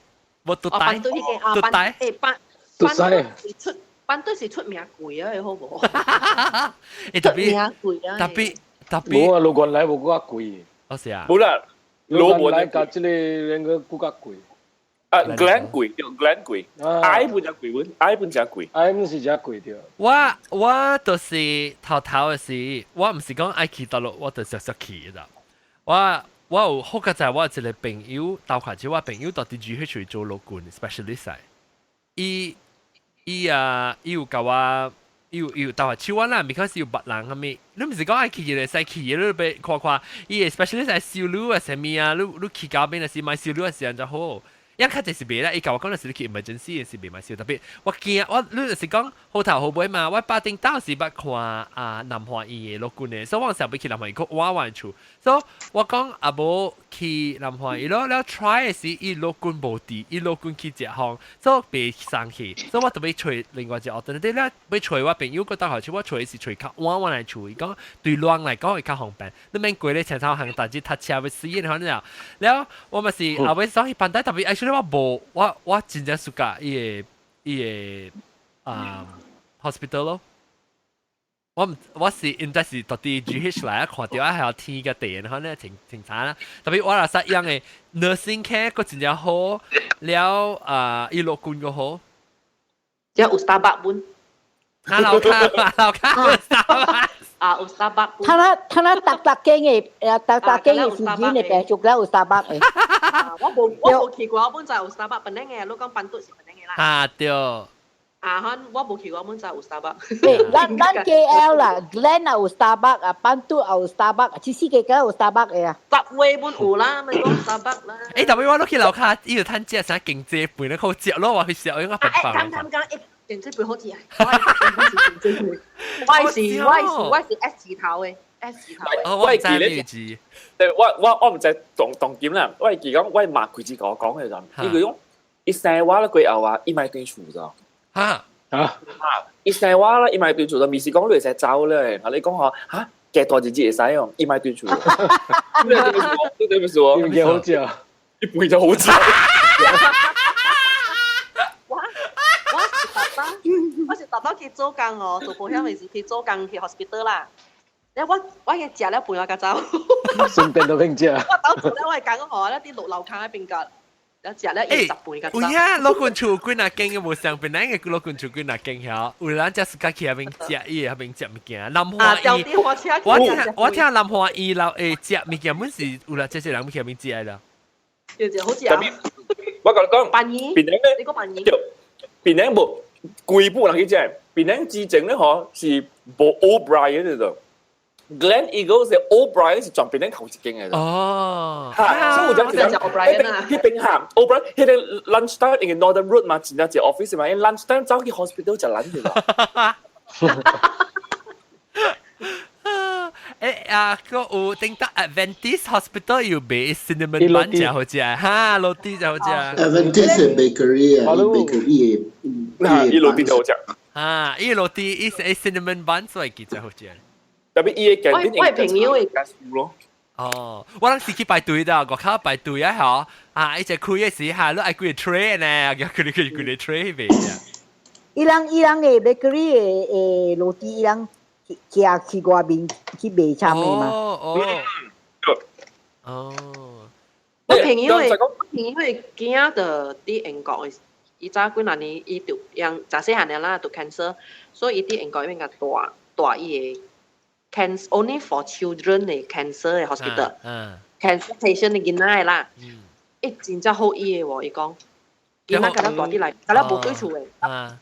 我嘟帶，班嘟迄個啊，班誒班班是出班嘟是出名貴啊，好無？欸特別出名貴啊！特別特別。無啊，盧原來無閣較貴。哦是啊。無啦，盧原來佮這个那個閣較貴。啊，Glen 貴，對 Glen 貴，I 本真貴阮，I 本真貴，I 本是真貴對。我就是頭頭的時，我毋是講愛去大陸，我就熟熟去啦。我有好佳哉我有一個朋友，鬥看住我朋友到佇 GH 做老君 specialist，伊伊啊，伊有共我，伊有鬥下手我啦，because 有別人啥物，你毋是講愛去就會使去，你欲看看，伊的 specialist 來收你啊，啥物啊，你去到邊若是買收你的時陣就好。一較濟是袂啦，伊共我講的是你去 emergency 是袂買收，特別我驚我你就是講好頭好尾嘛，我巴頂到時捌看啊南華醫的老君的，所以我想欲去南華醫，閣換換厝，所以我講啊無去南華醫咯，了 try 的時伊老君無佇，伊老君去食風，所以袂送去，所以我特別揣另外一個 alternative 了，欲揣我朋友閣鬥下手，我揣是揣較晚晚來厝，伊講對人來講會較方便，你免過咧前頭行大日塞車欲死的，反正了我嘛是後尾所以辦得特別，actually 我無我真正 suka 伊个啊 hospital 咯。我毋我是應該是到佇 GH 來啊，看著啊，還有天佮地，然後呢，清清查啦。特別我若實用的 nursing care 閣真正好，了啊，伊老君閣好。即有 Starbucks 本。哈樓卡，哈樓卡有 Starbucks。啊，有 Starbucks。他那逐逐間的逐逐間的時間的病足了有 Starbucks 的。我無去過，我本就有 Starbucks 本來嘅，你講班嘟是本來嘅啦。啊對。啊，哈，我無去過，本就有 Starbucks。對，咱 KL 啦，Glen 也有 Starbucks 啊，班嘟也有 Starbucks，其實個個有 Starbucks 的啊。 Subway 本有啦，咪講 Starbucks 啦。欸，特別我落去樓跤，伊有趁食啥經濟飯咧，好食咯，我去食，應該笨笨。欸，講講講，欸，經濟飯好食啊！我是經濟飯，我是 S 字頭的，S 字頭的。哦，我知你知。我毋知當當點啦，我會記講，我媽開始共我講的陣，伊佢講，伊生我了過後啊，伊莫轉厝咗。哈啊！伊生我啦，伊莫轉厝就，毋是講你會使走咧，啊你講吼，哈，加大日子會使哦，伊莫轉厝。你對唔住哦，伊物件好食，伊飯就好食。我是特登去做工哦，做保險的時去做工去 hospital 啦。咧我去食了飯我才走。順便就變食。我走做了我的工吼，咧佇落樓跤彼邊個，了食了伊十飯才走。有影老君厝幾若間嘅無相，本來嘅老君厝幾若間曉，有人才自家去遐邊食，伊遐邊食物件。南華醫，我聽南華醫樓誒食物件，本是有啦，這些人去遐邊食的啦。對對，好食啊！我共你講，辦醫，檳城咧，你講辦醫，對，檳城無規部人去食，檳城之前咧吼是無 O'Brien 的就。Gleneagles 是 O'Brien 是全檳城頭一間的。哦，哈，所以我講一個人，彼邊哈 O'Brien，彼個 lunch time 因為 Northern Road 嘛，真正一個 office 嘛，因 lunch time 走去 hospital 食 lunch 啦。欸啊，個有頂得 Adventist Hospital 有賣 cinnamon bun 真好食，哈，roti 真好食。 Adventist bakery 啊，bakery 的，伊 roti 真好食。啊，伊 roti 伊是 cinnamon bun 所以記真好食。特別伊的我的朋友的咯。哦，我當時去排隊的，外口排隊啊，嗬，啊，伊只開的時下，你愛幾个 tray 呢？叫佢哋幾個 tray 賣啊。伊人的 bakery 的 roti，伊人寄去外面去賣參的嘛。哦哦。哦。我朋友的囝就佇英國的，伊早幾若年伊就用早細漢的啦，就 cancer，所以伊佇英國那邊共帶帶伊的。Cancer only for children 嘅 cancer 嘅 hospital。cancer patient 嘅囡仔啦，伊真正好醫嘅喎，伊講，囡仔敢若帶啲來，敢若無對厝嘅，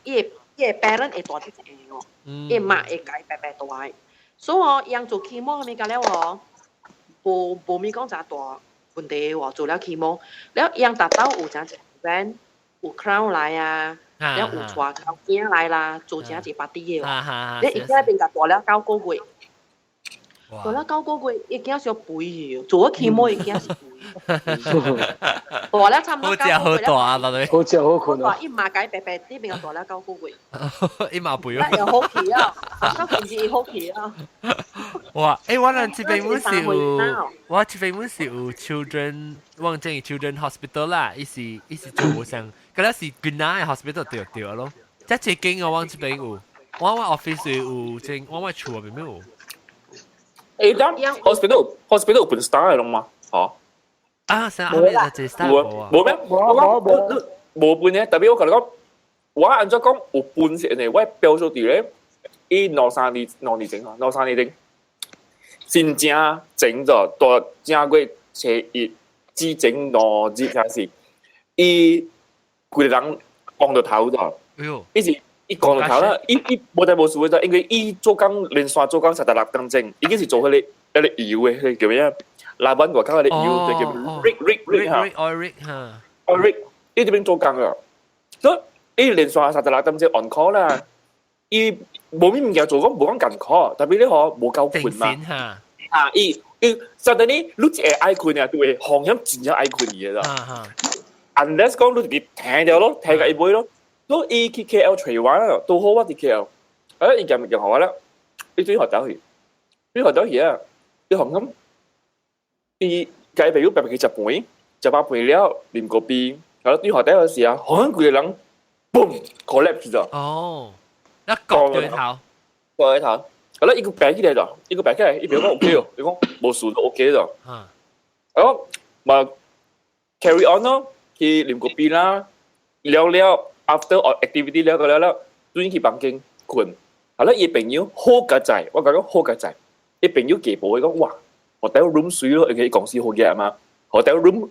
伊個 parent 會帶啲一個喎，伊媽會共伊白白帶，所以哦，伊做 chemo 係咪了哦，無咪講誠大問題喎，做了 chemo，了伊達到有誠濟 event，有 crown 來啊，了有帶狗囝來啦，做誠濟 party 嘅喎，你伊囝變共帶了9個月。帶了九個月，伊囝小肥去，做咗 chemo 伊囝是肥。帶了差唔多九個月。好大啊，老女。好食好困啊！伊媽共伊白白啲變帶了九個月。伊媽肥又好奇啊！到現時伊好奇啊！哇！欸，我咱這邊阮是有，我這邊阮是有 children，我正 children hospital 啦，伊是做無像，嗰個是囡仔的 hospital 對對咯。這這間我這邊有，我 office 有正，我厝邊有。誒，但 hospital 有分 star 的嘛？吼。啊，成日啱啱這 star 無咩？我講無分嘅，特別我共你講，我按怎講有分是因為我表叔弟咧，伊兩三年前啊，兩三年前，真正整咗到正月初一之前2日開始，伊規個人光著頭咗，伊是伊光著頭啦，伊無代無事的，因為伊做工連續做工36點鐘，已經是做彼個油的，彼個叫咩啊？老闆外口彼個油就叫 rig rig rig 哈，oil rig 哈，oil rig，伊這邊做工啊，所以伊連續36點鐘 on call 啦，伊無咩物件做，講無講艱苦，特別你嗬無夠睏嘛，啊，伊實在你你一會愛睏啊，就會風險真正愛睏伊個啦。Unless 講你直接聽掉咯，聽個一尾咯，所以伊去 KL 揣我啦，拄好我佇 KL，啊，伊件物件予我啦，伊對學走去，對學走去啊，伊紅咁，伊共伊朋友白白去食飯，食飽飯了，啉咖啡，然後對學底嗰時啊，好像規個人，嘣，collapse 咗。哦，一割對頭，割對頭，好啦，伊個爬起來咗，伊個爬起來，伊朋友講 OK 哦，伊講無事就 OK 咗。好，嘛 carry on 咯，去啉咖啡啦，了了 after activity 了個了了，轉去房間睏。好啦，伊朋友好佳哉，我講講好佳哉，伊朋友寄報伊講哇，hotel room 媠咯，因為伊公司好額嘛，hotel room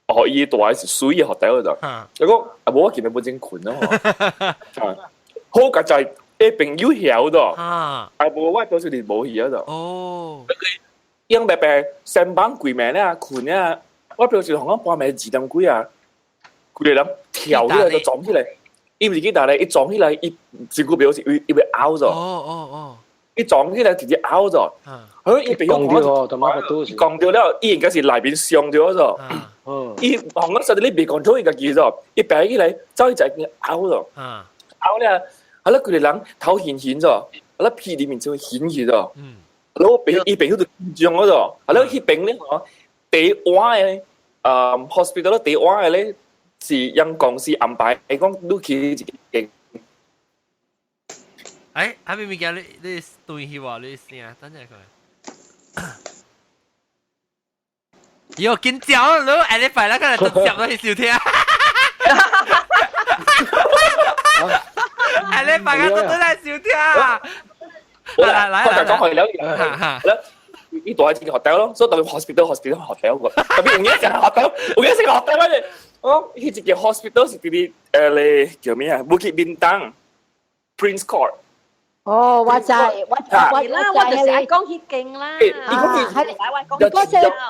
哦，伊蹛是媠的 hotel 就，伊講啊無我今日本身睏咯，好佳哉，伊朋友曉的，啊無我表示你無去啊就，哦，用白白三班規暝咧睏啊，我表示同講半暝2點幾啊，規個人跳起來就撞起來，伊毋是去大咧，伊撞起來，伊身軀表示伊伊欲拗咗，哦哦哦，伊撞起來直接拗咗，好伊朋友講掉同埋個都是講掉了，伊應該是內邊傷掉咗，伊紅個實際你未講錯伊家己咗，伊爬起來走去就已經拗咗，拗咧，好啦，規個人頭晕暈咗，好啦，屁裡面就會暈去咗，然後伊朋友就緊張咗，好啦，彼邊咧嗬，第一晚的，hospital 第一晚的咧是因公司安排，伊講你去一間。哎，阿咪咪叫你你斷去話你聲，等陣佢。喲，緊張，你下禮拜啦，可能都接落去收聽。下禮拜我都來收聽。來來來，講開了，來，伊蹛佇一個 hotel 咯，所以特別 hospital hospital hotel 個，特別有影成 hotel，有影成 hotel 嘅，我彼一個 hospital 是佇咧咧叫咩啊？Bukit Bintang Prince Court。哦，我知，我我啦，我就是愛講彼間啦。啊，係，嗰個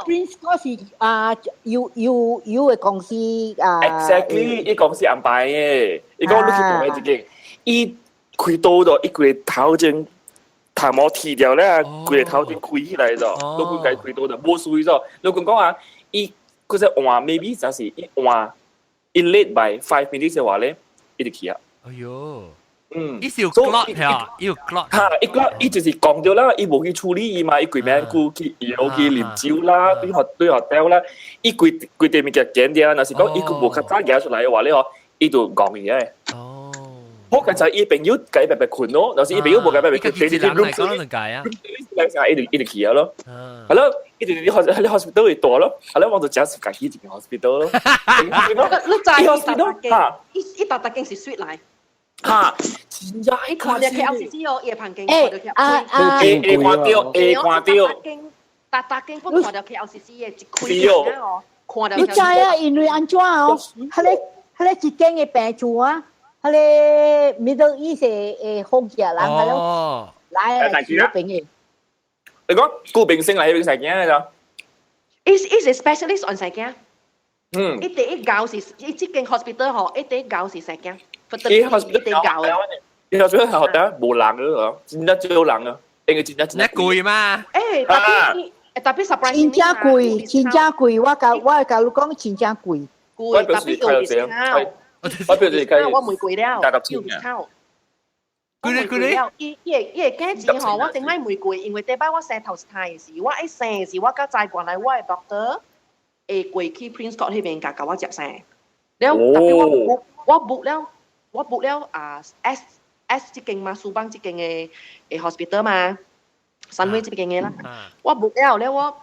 Prince Court 是啊，有有有的公司啊。 Exactly，伊公司安排的，伊講你去蹛一間，伊開刀咗，伊規個頭前頭毛剃掉咧，規個頭前開起來咗，都規個開刀咗，無事咗。你講講啊，伊佢只換 maybe 就是伊換，伊 late by 5 minutes 的話咧，伊就去啊。哎喲。嗯，伊是有 clot 嚇，伊有 clot 嚇，伊 clot 伊就是講掉啦，伊無去處理伊嘛，伊規暝久去藥去啉酒啦，對學對學掉啦，伊規規塊物件剪掉，若是講伊閣無較早行出來的話咧嗬，伊就戇去的。哦，好，剛才伊朋友共伊白白睏咯，若是伊朋友無共伊白白睏，第二日 room 講兩解啊，伊就去啊咯。係咯，伊就佇佇 hospital 會蹛咯，係咯，我就真是家己一間 hospital 咯。你知伊 hospital 嚇，伊伊逐逐間是媠來。嚇，真正伊看著 KLCC 哦，伊旁邊欸看著 KLCC。啊啊會會看著，會看著。逐逐間本看著 KLCC 的一開哦，看著。你知啊？因為按怎哦？彼個一間的病厝啊，彼個 Middle East 的福建人，彼個來來去嗰邊的。你講顧明星來彼邊生囝的伊伊是 specialist on 生囝。嗯。伊第一教是伊這間 hospital 吼，伊第一教是生囝。伊 hospital 第一教的。伊 hospital 學得無人個，真正少人啊，因為真正真正貴嘛。欸，特別特別 surprise。真正貴，真正貴，我共你講真正貴。貴，特別有 discount。我表示我問過了，有 discount。貴咧貴咧。伊伊會伊會價錢吼，我頂擺問過，因為頂擺我生頭一胎的時，我一生的時，我才知原來我的 doctor 會過去 Prince Court 彼邊共共我接生。了，特別我 book 我 book 了，我 book 了啊 S S 這間嘛，Subang 這間的的 hospital 嘛，Sunway 這間的啦。我 book 了了，我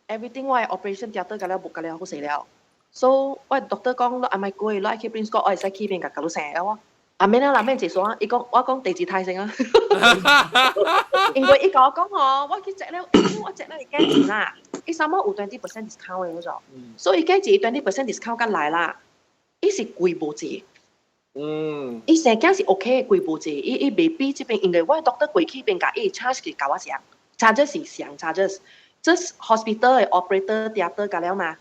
everything 我的 operation theatre 共了 book 共了好勢了。So 我 doctor 講，你愛過，你愛去 Prince Court，我會使去彼邊共共你生了我。啊免啦，免一說，伊講我講第二胎先啊。因為伊共我講吼，我去 check 了，我 check 了伊價錢啦，伊啥物有 20% discount 的嗰種，所以價錢 20% discount 甲來啦，伊是貴無濟。伊生囝是 OK 貴無濟，伊伊袂比這邊，因為我 doctor 過去邊共伊 charge 是共我上，charge 是上 charges，這是 hospital 的 operator theatre 共了嘛。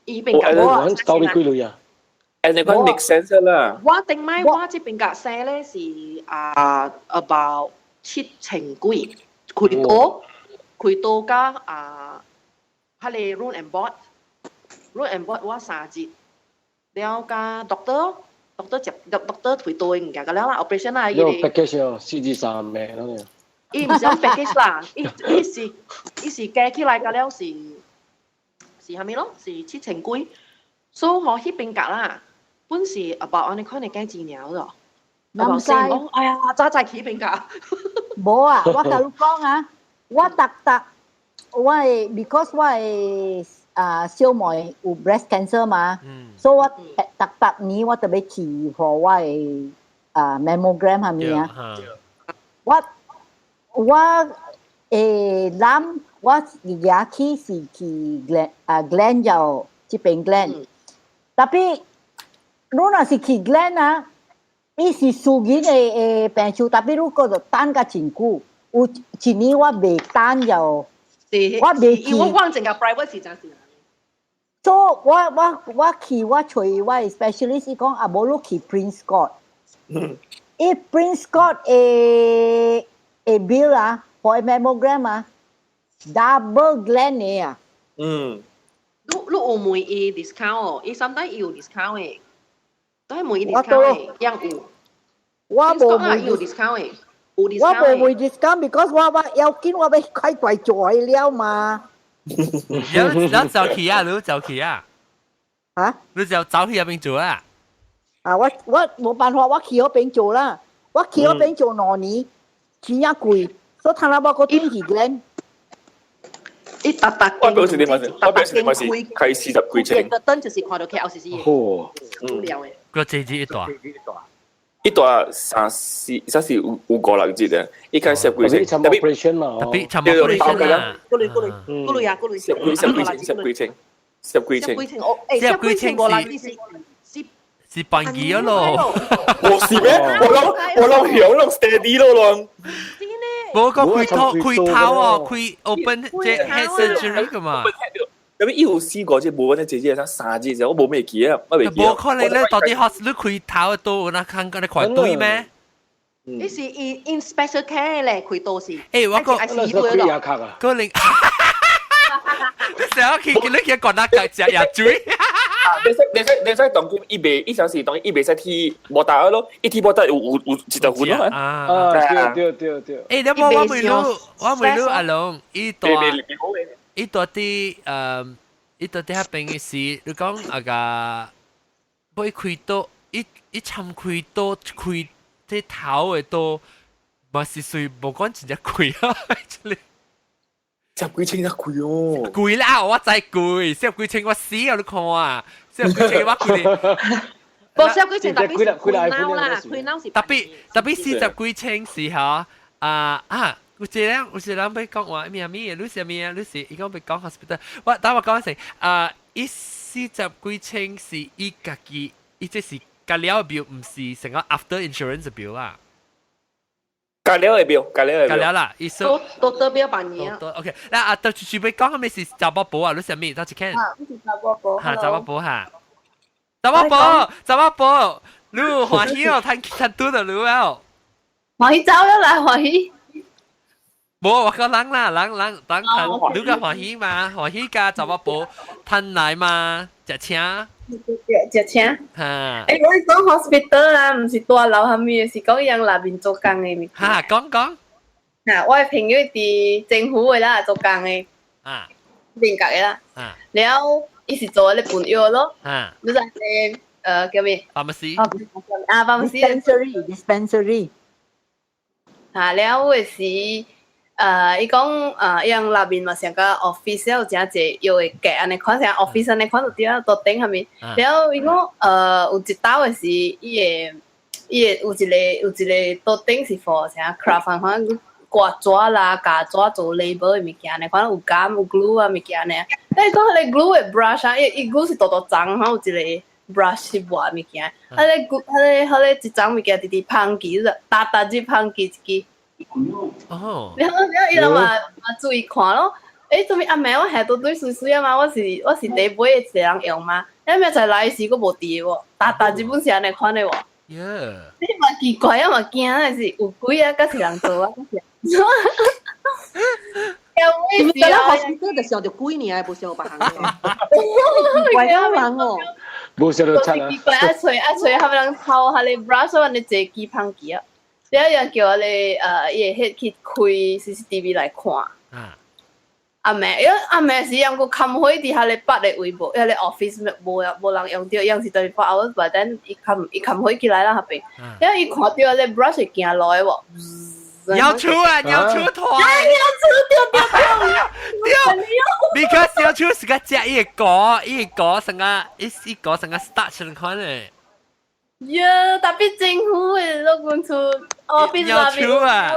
伊邊共我。到底幾鐳啊？誒，你講 make sense 啦。我頂擺我這邊共生咧是啊 about 七千幾，開刀開刀加啊，彼個 room and board，room and board 我三日，了加 doctor doctor 接 doctor 開刀的物件，個了啦 operation 啦，伊個 package 哦，43萬嗰個。伊毋是講 package 啦，伊伊是伊是加起來個了是是啥物咯？是七千幾，所以吼彼邊共啦。本是 about 按呢款的價錢爾咯，唔知，哎呀，早早去彼邊共。無啊，我共你講啊，我逐逐我的 because 我的啊小妹有 breast cancer 嘛，所以我逐逐年我特別去予我的啊 mammogram 係咪啊？我我諗我而去是去 Glen 啊 Glen 就這邊 Glen，tapi 你若是去 Glen 啊，伊是私人的的病床，tapi 你閣就等較真久。有一年我袂等又，我袂去。我講整個 private 是真是。所以我我我去我揣我的 specialist 伊講啊，無你去 Prince Court。伊 Prince Court 的的 bill 啊，for mammogram 啊，double Glen 的啊。你你有問伊 discount 哦？伊 sometimes 伊有 discount 的，都係問伊 discount 的，樣有。我無問有 discount 的，有 discount。我無問 discount because 我我要緊我欲快快做了嘛。你你走去啊？你走去啊？啊？你就走去彼邊做啊？啊！我我無辦法，我去彼邊做啦。我去彼邊做兩年，真正貴，所以頭仔我閣轉去 Glen。伊逐逐我表示你咪是，我表示你咪是開40幾千。特登就是看著 KLCC 的。好，無聊的。個這字一大，一大三四，三四有有五六日的，伊開十幾千，特別 operation 嘛，特別差 operation 啦。過來過來過來啊過來。十幾十幾千十幾千十幾千。十幾千哦，欸，十幾千五六日是是是辦機咯。我是咩？我攏我攏曉攏 steady 咯攏。無個開刀開頭哦，開 open 這 head surgery 噶嘛。咁伊有試過，即無阮姐姐啥三日，我無咩記啊，我袂記。無可能咧，到底 hospital 開頭都有那看個你看對咩？伊是 in in special care 咧，開刀是。欸，我個開牙卡啊。個零。你成日去你去講那個食藥水。你使你使你使當佢伊袂，伊想是當伊袂使剃無大咯，伊剃無大有有有一條痕咯。啊，對對對。欸，你我我問你，我問你阿龍，伊大伊大佇誒，伊大佇彼邊的時，你講啊個，欲開刀，伊伊參開刀開這頭的刀，嘛是算無講真正貴啊，這裡。十幾千一貴哦，貴啦！我知貴，十幾千我死啊！你看啊，十幾千我貴。報銷幾千，特別是開腦啦，開腦是。特別特別四十幾千是嚇啊啊！有一個人欲講話咩咩，你是咩？你是伊講欲講 hospital，我等我講先啊！伊四十幾千是伊家己，伊這是加了 bill，毋是成個 after insurance bill 啊。加了的 bill，加了的 bill。加了啦，伊說。都都 bill 辦嘢。 OK，嗱啊，到準備講係咪是查某婆啊？你是咩？到一間。啊，我是查某婆。嚇，查某婆嚇。查某婆，查某婆，你歡喜哦，趁趁拄著你哦。歡喜走咗來，歡喜。無，我講人啦，人人人趁，你較歡喜嘛？歡喜佮查某婆趁來嘛？食請。食請。嚇。欸，我講 hospital 啊，毋是大樓啥物，是講伊人內面做工的物件。嚇，講講。嚇，我的朋友佇政府的啦，做工的。另角的啦。了，伊是做咧分藥咯。你知咧？叫咩？Pharmacy。啊，pharmacy。 Dispensary，dispensary。嚇，了有時，伊講，伊人內面嘛像個 office 有誠濟藥的架，按呢款像 office 按呢款就對啊，桌頂下面。了伊講，有一道的是伊的有一個桌頂是 for 啥 craft 款掛紙啦、膠紙做 label 的物件，呢款有膠有 glue 啊物件呢。伊講彼个 glue 的 brush 啊，伊伊 glue 是大大層，吼有一個 brush 是抹物件，彼个 glue 彼个彼個一層物件直直芳起，逐逐日芳起一支。哦，然後然後伊人嘛嘛注意看咯，欸，做咩暗暝我下都對水水啊嘛，我是第尾一個人用嘛，啊明仔來時閣無佇喎，逐逐日本是按呢款的喎。 你嘛奇怪啊嘛驚啊是有鬼啊，抑是人做啊？是毋是啦？hospital 就想著鬼爾，無想別項。怪人哦。無想著賊啊！奇怪啊，揣啊揣，彼人偷彼个 brush 按呢坐機芳起啊。了又叫我咧，伊會彼去開 CCTV 來看。暗暝，因為暗暝時猶閣崁火佇彼個別的位無，彼個 office 無無人用著，猶是24 hours，但等伊崁伊崁火起來啦，彼邊。了伊看著彼個 brush 行落的無？鳥鼠啊，鳥鼠團。啊，鳥鼠對對對。對。Because 鳥鼠是個食伊個果，伊個果成個伊伊果成個 starch 款的。呀，特別政府的老公厝 office 鳥鼠啊！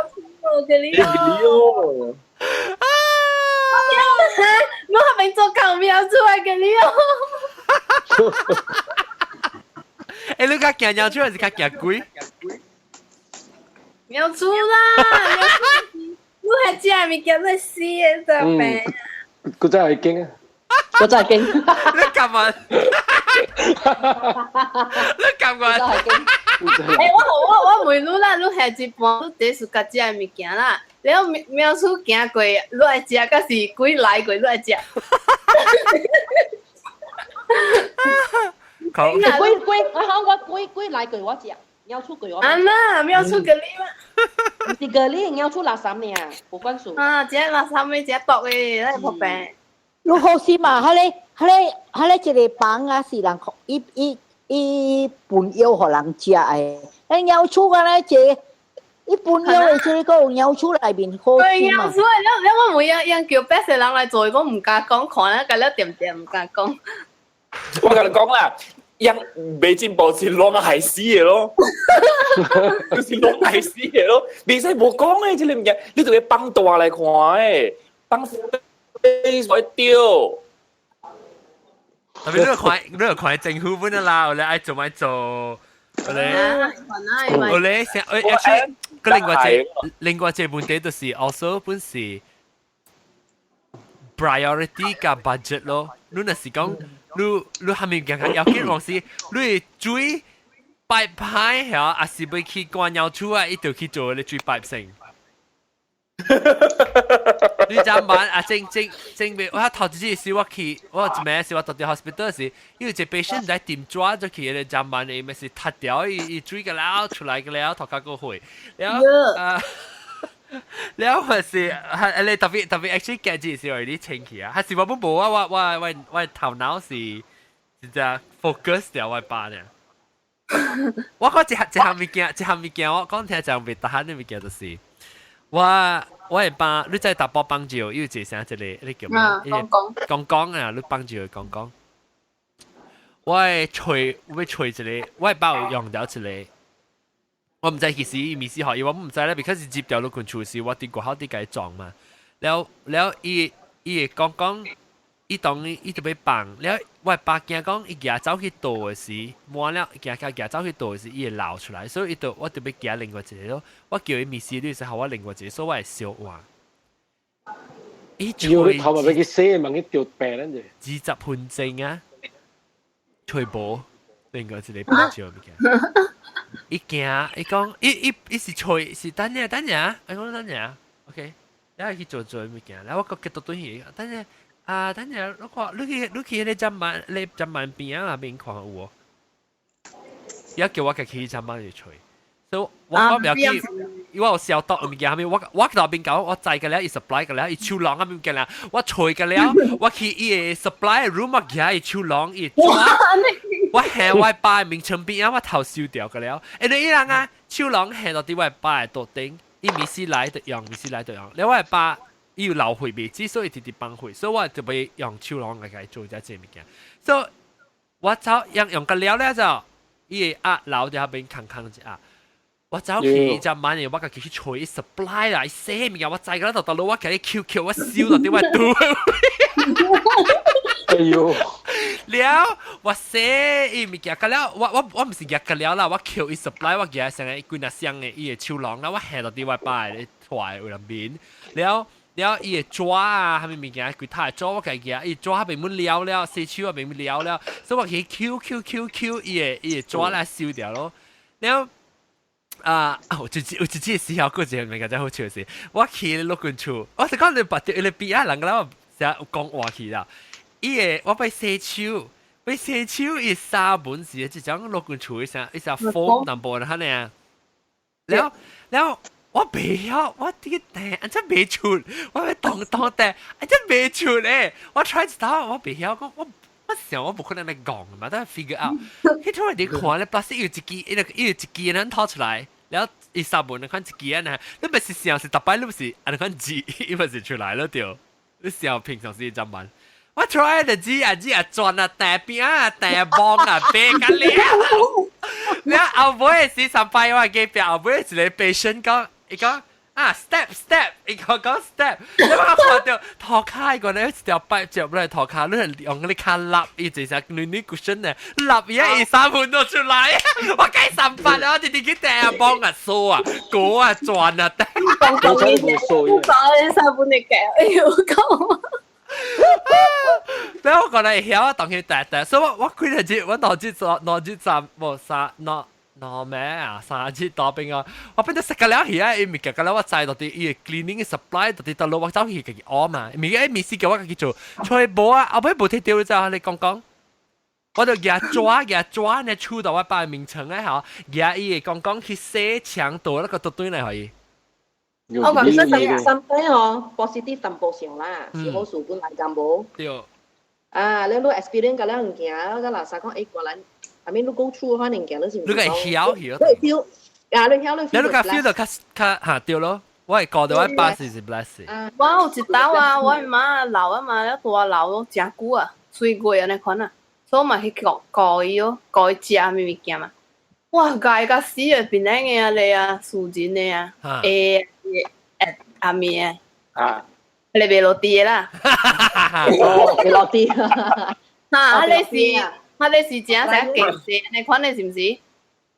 給你哦。啊！我還沒做工，喵出來給你哦。欸，你較驚鳥鼠還是較驚鬼？貓鼠啦，你還食物件會死的，怎麼辦？佢真係驚啊！我真係驚。你幹嘛？你幹嘛？欸，我問你啦，你下一半你第時較食的物件啦，了貓鼠行過，你愛食，抑是鬼來過你愛食？鬼鬼，我講我鬼鬼來過我食，貓鼠過我。啊那貓鼠給你嗎？毋是給你，貓鼠垃圾爾，無關事。啊，這垃圾的，這毒的，咱破病。你好心嘛，彼個一個房啊，是人伊伊伊分藥予人食的。欸，貓鼠敢若一個，伊分藥的這個有貓鼠內面好心嘛。對，貓鼠的，了了我問樣樣叫別個人來做，伊講毋敢講，看了共了恬恬毋敢講。我共你講啦，樣袂進步是攏害死的咯，就是攏害死的咯。袂使無講的這个物件，你就要放大來看的，放會丟。特別你看，你看政府本啦，我哋愛做咪做，我哋想，而且個另外一個問題就是 also 本是 priority 佮 budget 咯。你若是講，你你啥物件較要緊，還是你水擺歹嚇，還是欲去關鳥厝啊？伊就去做你水擺先。你知晚啊？正正正面，我頭一次是我去，我一暝是我到佇 hospital 時，因為一個 patient 來點紙就去，個站板伊咪是脫掉，伊伊水個了出來個了，頭殼個血，了啊，了還是係你特別特別 actually 記住是為你清氣啊，還是我本無啊？我頭腦是真正 focus 掉我爸呢。我講一項一項物件，一項物件，我講聽就袂逐項的物件就是。我會幫你在查埔放尿，有一個啥一個，你叫咩？公公公公啊，你放尿公公。我會揣我欲揣一个，我爸有用著一个，我毋知其實伊物事予伊，我毋知咧，because 接掉老君厝時，我佇外口佇共伊裝嘛。了了，伊伊會講講，伊當伊伊就欲放，了我爸驚講伊舉走去倒的時，滿了驚甲舉走去倒的時，伊會流出來，所以伊就我就欲舉另外一个咯。我叫伊物事，你是予我另外一个，所以我會燒換。伊要你頭咪俾佢洗，問佢掉病咧啫。20分鐘啊，揣無另外一个芭蕉物件。伊驚，伊講，伊伊伊是揣是等下等下，伊講等下，OK，然後去做做物件，然後我閣結到轉去，等下啊，等下，你看，你去你去彼個砧板，你砧板邊仔那邊看有無？伊叫我家去砧板去揣，所以我講袂要緊，因為我有消毒物件，蝦米，我我內邊講，我載個了，伊 supply 個了，伊手籠啊物件啦，我揣個了，我去伊个 supply room 我舉伊手籠，伊紙，我行我爸的眠床邊仔，我頭收掉個了，因為伊人啊，手籠下到佇我爸的桌頂，伊物事來就用，物事來就用，了我爸伊有流血袂止，所以直直放血，所以我就欲用手籠來共伊做這這物件，所以我走用用個了了就，伊會壓留佇遐邊空空一壓。我走去只晚嘅，我家己去揣 supply 來洗物件，我載個到到路，我共伊抾抾，我收到佇我肚。哎喲！了，我洗伊物件，個了，我我我毋是舉個了啦，我抾伊 supply，我舉成個幾若箱的伊的手籠啦，我下到佇我爸的台位內面，了了伊的紙啊，啥物物件，規塔的紙我家己舉，伊紙還袂滿了了，洗手也袂滿了了，所以我去抾抾抾抾伊的伊的紙來收掉咯，了。啊！有一次有一次時候，過一個物件真好笑是，我去老君厝，我是講你別著伊個邊仔人啦，我成日講話去啦。伊個我欲洗手，欲洗手，伊沙盆是這種老君厝的啥，伊啥風淡薄啦，呢。了了，我袂曉，我這個電按怎袂出，我欲動動電，按怎袂出咧？我 try 一道，我袂曉，講我。我想我無可能來講嘛，但係 figure out。彼突然間看咧，plastic 有一支，伊個伊有一支咱掏出來，然後伊沙盆那款一支啊，你毋是想是逐擺你毋是按呢款擠，伊毋是出來了對。你想平常時怎辦？我 try 就擠啊擠啊轉啊，大邊啊大幫啊，白甲了。了後尾是上擺我隔壁後尾一個 patient 講，伊講。啊，step step，伊講講 step，你我看到塗跤個咧一條擺接落來塗跤，你係用嗰啲跤立，伊就是軟軟 cushion 咧，立伊一三分都出來，我計三百啊，直直去掟幫啊掃啊，果啊轉啊，講講你講三分的計，哎呦講。你我講來會曉，當佢掟掟，所以我我幾日節，我兩日做兩日站無三兩。喏咩啊？3日多邊啊！我變咗食個了去啊！伊物件個了，我知到底伊個 cleaning supply 到底到落我走去家己學嘛。物件物事叫我家己做，揣無啊！後尾無摕著就你講講，我就舉紙舉紙呢，出到我爸眠床咧吼，舉伊會講講去洗牆倒那個倒轉來予伊。我講真身體吼，positive 淡薄上啦，是好事本來就無。對。啊，你你 experience 個了物件，個垃圾講誒，過來。I mean 你 go through 可能件你是你個會曉曉，你會 feel 啊，你曉你 feel，你個 feel 到較較嚇對咯。我會覺得我爸是是 bless。我有一道啊，我媽老啊嘛，了大老咯，誠久啊，水過按呢款啊，所以我嘛去顧顧伊咯，顧伊食啥物物件嘛。哇，𠝹甲死啊，檳榔的啊，咧啊，素人的啊，會會阿面的啊，彼个袂落地的啦。哦，袂落地。哈，彼个是。彼个是真正勁濟，按呢款的是毋是？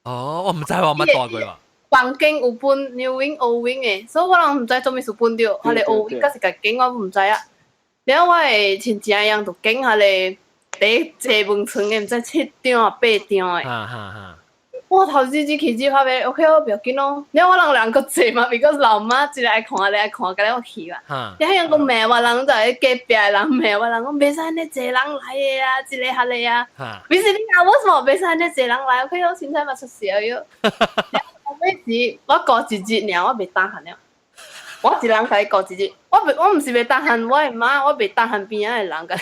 哦，我毋知我捌帶過喎。房間有分 new wing、old wing 的，所以我攏毋知做物事分著，彼个 old wing 閣是共間，我毋知啊。了我的親戚樣就間彼个佇坐門床的，毋知七張啊八張的。哈哈哈！我頭一日去入彼個，OK 我不要緊咯。了我人兩個坐嘛，because 老媽一個愛看，一個愛看，共了我去嘛。了彼樣講罵我人，就喺隔壁的人罵我人講，袂使按呢濟人來的啊，這個彼個啊。其實你阿我什麼袂使按呢濟人來，OK 我凊彩嘛出事喲。後尾是我過一日爾，我袂擔心了。我一人共伊過一日，我袂我毋是袂擔心我的媽，我袂擔心邊仔的人共。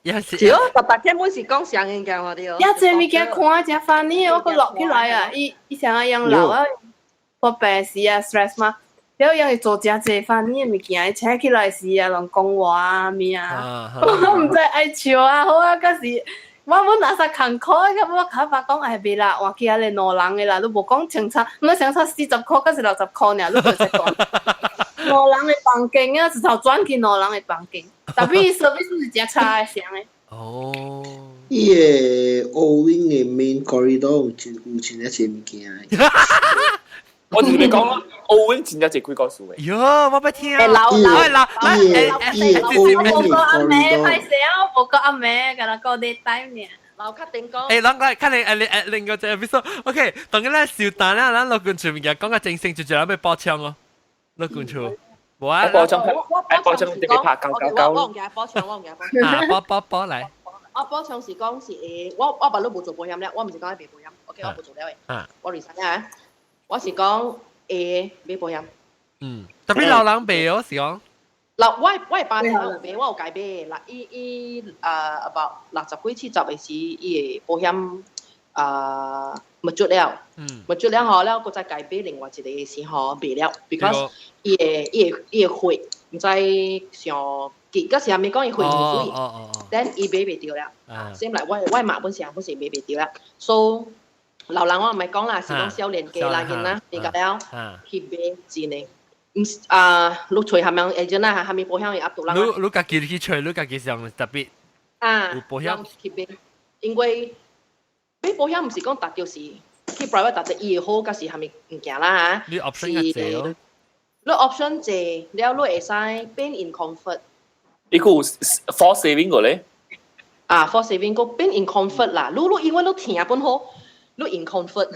也是。是哦，逐逐天本是講上物件喎對。也濟物件看誠 funny 的，我閣落起來啊！伊伊啥啊樣老啊，我病時啊 stress 嘛，了樣會做誠濟 funny 的物件，伊請起來時啊，攏講話啊物啊，我毋知愛笑啊好啊，閣是我本垃圾艱苦，咁我較爸講哎袂啦，換去遐個兩人的啦，你無講清楚，毋相差40箍，還是60箍爾，你就識講。兩人的房間啊，一頭轉去兩人的房間，tapi service 是誠差的，啥的。哦。伊個 O wing 的 main corridor 有真有真濟物件。我同你講啦，O wing 真正係鬼故事嘅。喲，我欲聽。欸，老老老，伊個伊個 O wing 的無講暗暝， corridor。歹勢啊，無講暗暝，共人講 daytime 爾。老較定講。欸，咱來看你誒誒另外一個 episode，OK，當然咱小等啦，咱老君厝物件講較正性，就就咱欲補充哦。老君厝，無啊。補充，愛補充，特別拍九九九。我唔記得補充，我唔記得補充。啊，補補補來。我補充是講是誒，我捌都無做保險了，我毋是講愛賣保險，OK，我無做了的。我 resign 啊，我是講會買保險。嗯，tapi 老人買哦，是講。嗱，我爸有買，我有共買。嗱，伊伊啊，about 60幾70的時，伊的保險啊，沒出了，沒出了吼，了閣再共買另外一個時吼賣了，because 伊的血毋知上結，嗰時係咪講伊血真水，then 伊買袂著了。先來我媽本是買袂著了，so 老人我毋係講啦，是講少年家啦，囡仔買個了去買真的。毋是啊，你揣啥物 agent 啊，啥物保險會壓到人。你你家己去揣，你家己上特別啊，有保險去買，因為買保險毋是講達著是去 private 達著伊會好，抑是啥物物件啦嚇。你 option 較濟哦。你 option 濟，了你會使變 in comfort。伊個有 force saving 個咧？啊，force saving 個變 in comfort 啦。你因為你聽本好，你 in comfort，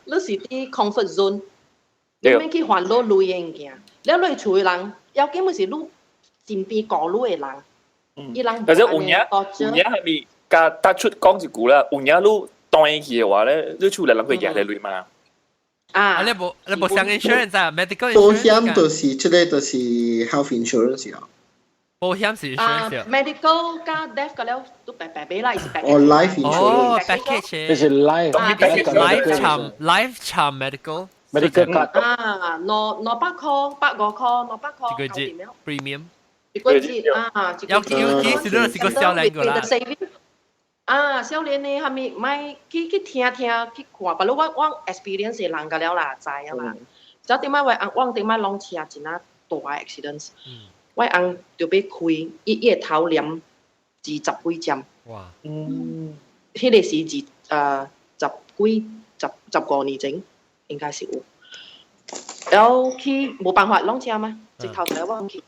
你是佇 comfort zone。你免去煩惱鐳的物件，了你厝的人，要緊本是你身邊顧你的人，伊人或者有影有影係咪共搭出講一句啦？有影你斷去的話咧，你厝內人會舉個鐳嘛？啊！你無上 insurance 啊？medical 保險就是這個就是 health insurance 啊。保險是 insurance。 medical 加 death 個了都白白買啦，是 package。哦，life insurance。哦，package。這是 life。 life 參 life 參 medical。 medical card 啊，200箍，150箍，200箍，一個月 premium。一個月啊，有有幾時都是個少年個啦。啊，少年的啥物，莫去聽聽去看，不過我 experience 的人個了啦，知啊啦。就頂擺我翁我頂擺攏車真啊大 accident，我翁著欲開，伊的頭連20幾針。哇！嗯，彼個是二十幾十15年前，應該是有。然後去無辦法攏車嘛，一頭就我去，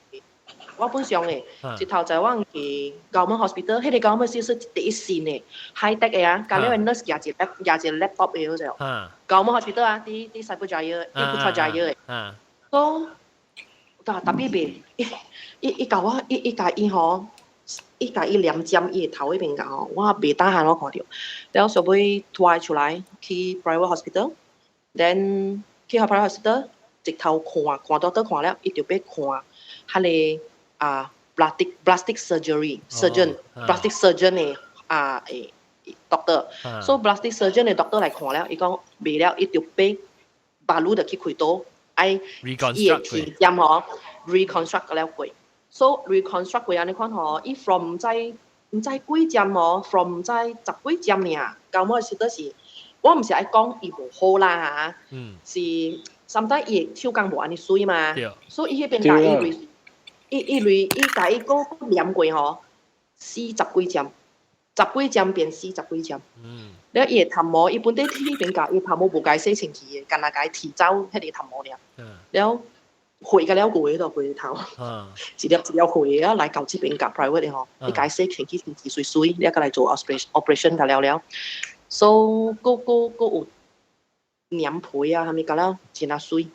我本上的，一頭就我去 government hospital，彼個 government 是第一線的，high tech 的啊，加了個 nurse 舉一 laptop 的嗰隻。government hospital 啊，佇 Cyberjaya，佇 Putrajaya 的。所以，但特別袂，伊共我，伊共伊吼，伊共伊連針伊的頭彼邊共吼，我袂當閒我看著。然後後尾拖出來去 private hospital，then 去 private hospital，直頭看看到倒看了，伊就欲看彼個啊 plastic surgery surgeon plastic surgeon 的啊誒 doctor，so plastic surgeon 的 doctor 來看了，伊講袂了，伊就欲巴魯就去開刀，愛伊的鐵針吼 reconstruct 了過，so reconstruct 過按呢款吼，伊 from 毋知幾針吼，from 毋知十幾針爾，到尾實在是，我毋是愛講伊無好啦嚇，是 sometimes 伊的手工無按呢媠嘛，所以伊彼邊共伊類，伊類伊共伊閣連過吼，四十幾針，十幾針變四十幾針。了伊的頭毛，伊本底彼邊共伊頭毛無共洗清氣的，干焦共伊剃走彼个頭毛爾。了血甲了過度規個頭，一粒一粒血啊來到這邊共 private 的吼，伊共伊洗清氣清氣媠媠，了閣來做 operation 甲了了，so 閣閣閣有粘皮啊，啥物甲了真啊媠。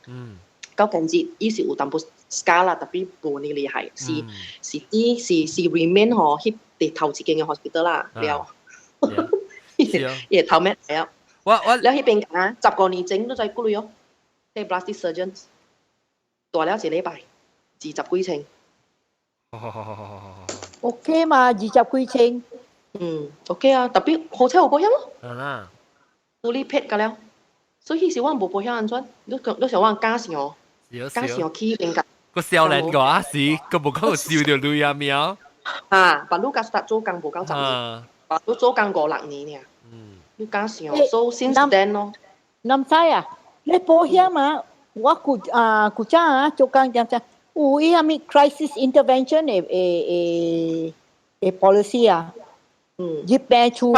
到今日伊是有淡薄 scar 啦，tapi 無呢厲害，是佇是 remain 吼，彼佇頭一間的 hospital 啦，了。伊個頭咩了？我了彼邊啊，15年前都在幾鐳哦，迄 plastic surgeon 大了一禮拜，20幾千。 OK 嘛，20幾千。嗯，OK 啊，tapi 好彩有保險咯。係啦。獨立撇個了，所以彼時我無保險按怎？你想我敢想？敢想去邊個？個少年個啊是，個無講有燒著鐳啊喵。啊，把你甲做工無夠10年。都做工五六年爾。你敢想？So since then 咯。南西啊，你保險啊，我古啊古早啊做工點點，有伊啥物 crisis intervention 的的的的 policy 啊，入病處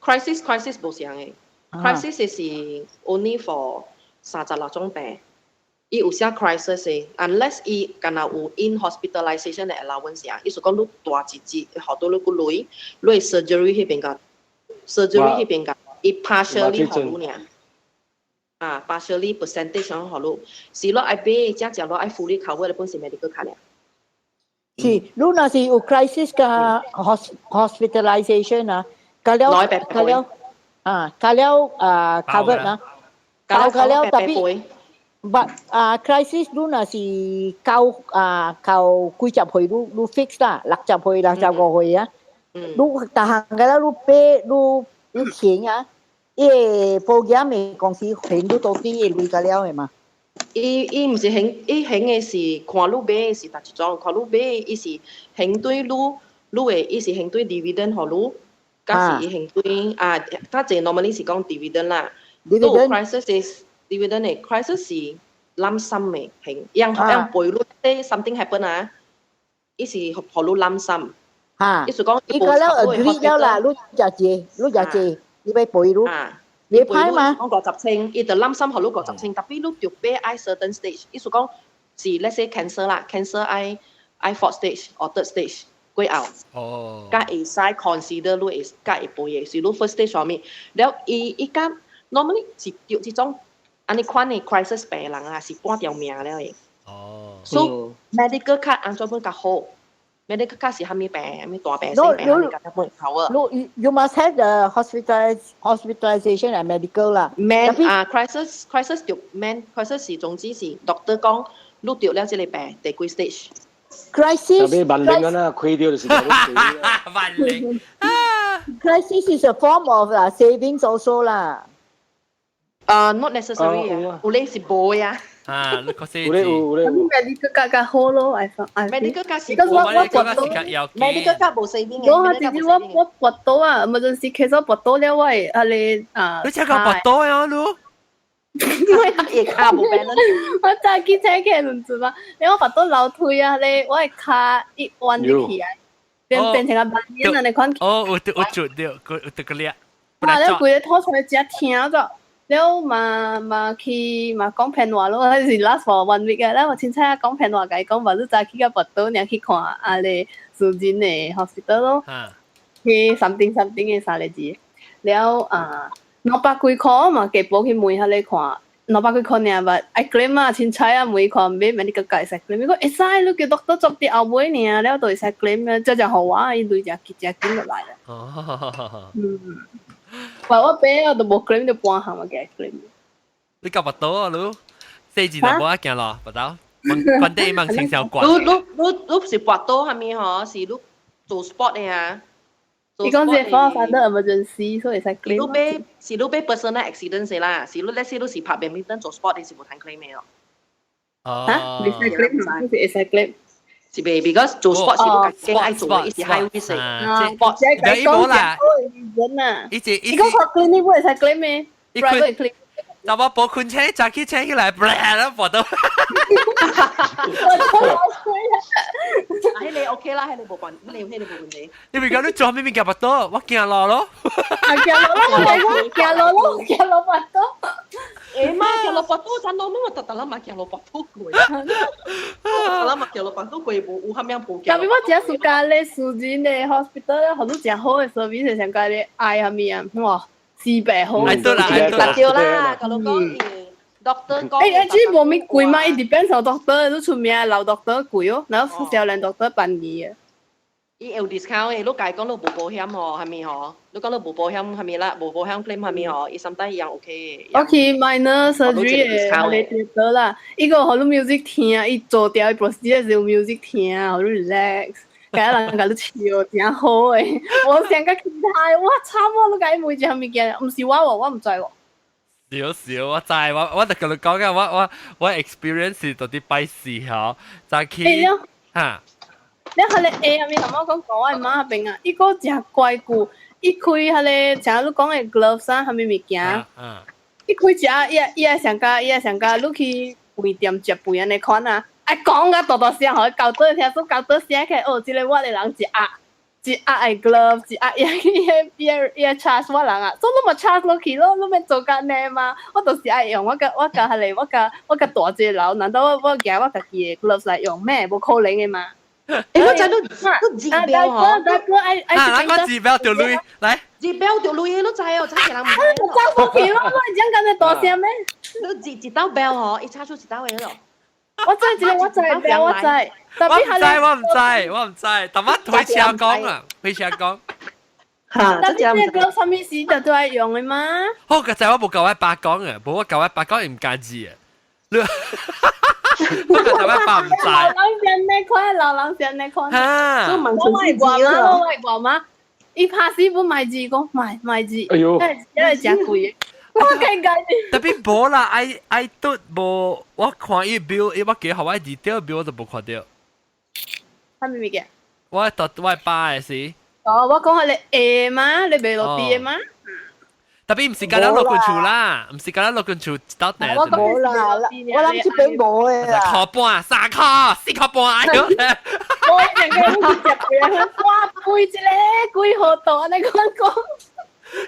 crisis 無相的，crisis 是 only for 36種病，伊有寫 crisis 的，unless 伊敢若有 in hospitalization 的 allowance 啊，意思講你大一節，好多你個鐳，你 surgery 彼邊個 surgery 彼邊個，伊 partially 予你爾。啊，partially percentage 上予你，是你愛買，正正你愛 fully cover 的本是 medical card 爾。是，你若是有 crisis 加 hospitalization 啊，加了加了啊，加了啊 cover 啊，包加了 tapi but 啊 crisis 你若是到啊到幾十歲你你 fix 啦，60歲65歲啊，你逐項個了你買你你錢啊。伊個保險的公司還你到底會鐳個了的嘛？伊伊毋是還，伊還的是看你買的是佗一種，看你買伊是還對你，你的伊是還對 dividend 予你，佮是伊還對啊，較濟 normally 是講 dividend 啦。 dividend crisis 是 dividend 的 crisis 是 lump sum 的還，樣樣賠你 something happen 啊，伊是予你 lump sum。哈，意思講伊個了 agree 了啦，你食濟，你食濟。你欲賠你，你歹嘛？講50千，伊就 lump sum 予你50千，tapi 你著買愛 certain stage，意思講是 let's say cancer 啦，cancer 愛愛 fourth stage or third stage 過後，才會使 consider 你會才會賠的，是你 first stage 上面，了伊伊甲 normally 是著這種按呢款的 crisis 病人啊，是半條命了的。So medical card 按怎本較好？medical 卡是蝦米病？蝦米大病、細病，蝦米較本 cover。 No, you must have the hospitalization and medical 啦。 Man 啊，crisis 就 man crisis 是總之是 doctor 講你著了這個病第幾 stage。 Crisis。特別萬靈啊，開掉就是。萬靈。 Crisis is a form of savings also 啦。啊，not necessary 啊，有咧是無呀。啊，你確實有咧有咧有。 medical 較較好咯，I medical 較是我我跋倒，medical 較無 saving 嘅。我直接我我跋倒啊，emergency case 我跋倒了，我會啊你啊。你這個跋倒呀，你？因為會跤無 balance。我早起請起輪子嘛，你我跋倒樓梯啊，你我的跤一彎入去啊，變變成個萬年啊，你看。哦，有有做到，有得個叻。啊，你規個吐出來真疼咗。了嘛嘛去嘛講騙話咯，是 last for one week 啊。了我凊彩講騙話，共伊講話你早起個跋倒，爾去看啊咧私人的 hospital 咯，去 something something 的三個字。了啊，200幾箍嘛，加補去問下咧看，兩百幾箍爾吧，愛 claim 啊，凊彩啊，問看買免你個會使 claim，伊講會使，你叫 doctor 做佇後尾爾，了就會使 claim 啊，這就予我，伊鐳誠誠緊落來啦。嗯。話我買啊，都無 claim 就半項嘛，給 claim。你夠跋倒啊，你？四字就無得行咯，跋倒。反正問清小關。你你你你是跋倒蝦米嗬？是你做 sport 的啊？你講這 fall under emergency，所以會使 claim。你買是你買 personal accident 是啦，是你那些你是拍 badminton 做 sport 的是無通 claim 的咯。哦。嚇？會使 claim，是會使 claim。是袂，because 做 sport 是你家己愛做的，伊是 high risk 的。 sport。你冇啦。人啊。一直你講 clinic 會使 claim 咩？private clinic。就我無困車，早起車起來，啦，跋倒。啊，彼個 OK 啦，彼個無關，彼個彼個無問題。你咪講你做咩物件跋倒，我行路咯。行路咯，行路咯，行路跋倒。欸嘛，行路跋倒，真老母我特特啦嘛，行路跋倒過。特啦嘛，行路跋倒過，無有蝦米無。 Tapi 我真 suka 咧私人的 hospital 咧，予你誠好的 service，上加咧愛蝦米啊，哇！是白好。對啦，對啦，甲你講，doctor 講。欸，這無咪貴嘛？伊 depends on doctor，你出名老 doctor 貴哦，然後少年 doctor 便宜的。伊有 discount 的，你家講你無保險吼，係咪吼？你講你無保險係咪啦？無保險 claim 係咪吼？伊 sometimes 一樣 OK 我去 minor surgery 的，你得啦。伊個予你 music 聽，伊做掉伊 procedure 是有 music 聽，予你 relax。共人共你笑，誠好的。我想甲其他，我慘啊！你共伊問一項物件，毋是我喎，我毋知喎。少少，我知，我我就共你講嘅，我我我 experience 到底拜四吼，早起嚇。你彼個 A 入面頭先講講我媽邊啊，伊個誠乖久，伊開彼個像你講的 gloves 啊，啥物物件，伊開食，伊伊愛上加，伊愛上加，你去飯店食飯按呢款啊，愛講甲大大聲，予伊搞倒聽說搞倒聲起來，哦，這個我的人一盒一盒的 glove，一盒伊伊伊伊 charge 我人啊，所以你嘛 charge 落去咯，你免做甲呢嘛，我就是愛用，我共我共彼個我共我共大隻佬，難道我我舉我家己的 gloves 來用咩？無可能的嘛。欸，我知你你字標嗬，大哥愛愛啊，我字標條鐳來，字標條鐳你知哦，知人唔知。我走過去咯，我講緊你大聲咩？你字一道標嗬，伊查出一道的咯。我知這個，我知標，我知。我唔知，我唔知，我唔知。但我推車講啊，推車講。嚇，但係這個啥物事就都愛用的嘛？好，個仔我無共我爸講啊，無我共我爸講伊毋敢字啊。我共我爸毋知。老人先那款，老人先那款。哈，我愛外媽，我愛外媽，伊拍死不買字，講買買字。哎喲，這個誠貴。我尷尬。 Tapi 無啦，愛愛拄無，我看伊 bill，伊我記予我 detail bill 我都無看著。啥物物件？我讀我爸的是。哦，我講彼個 A 嘛，你袂落地的嘛？ Tapi 毋是干焦老君厝啦，毋是干焦老君厝一道訂。無啦，我諗這邊無的啦。塊半，3塊，4塊半，哎喲！我兩個人去食飯，哇，貴一个，幾號度按呢講講。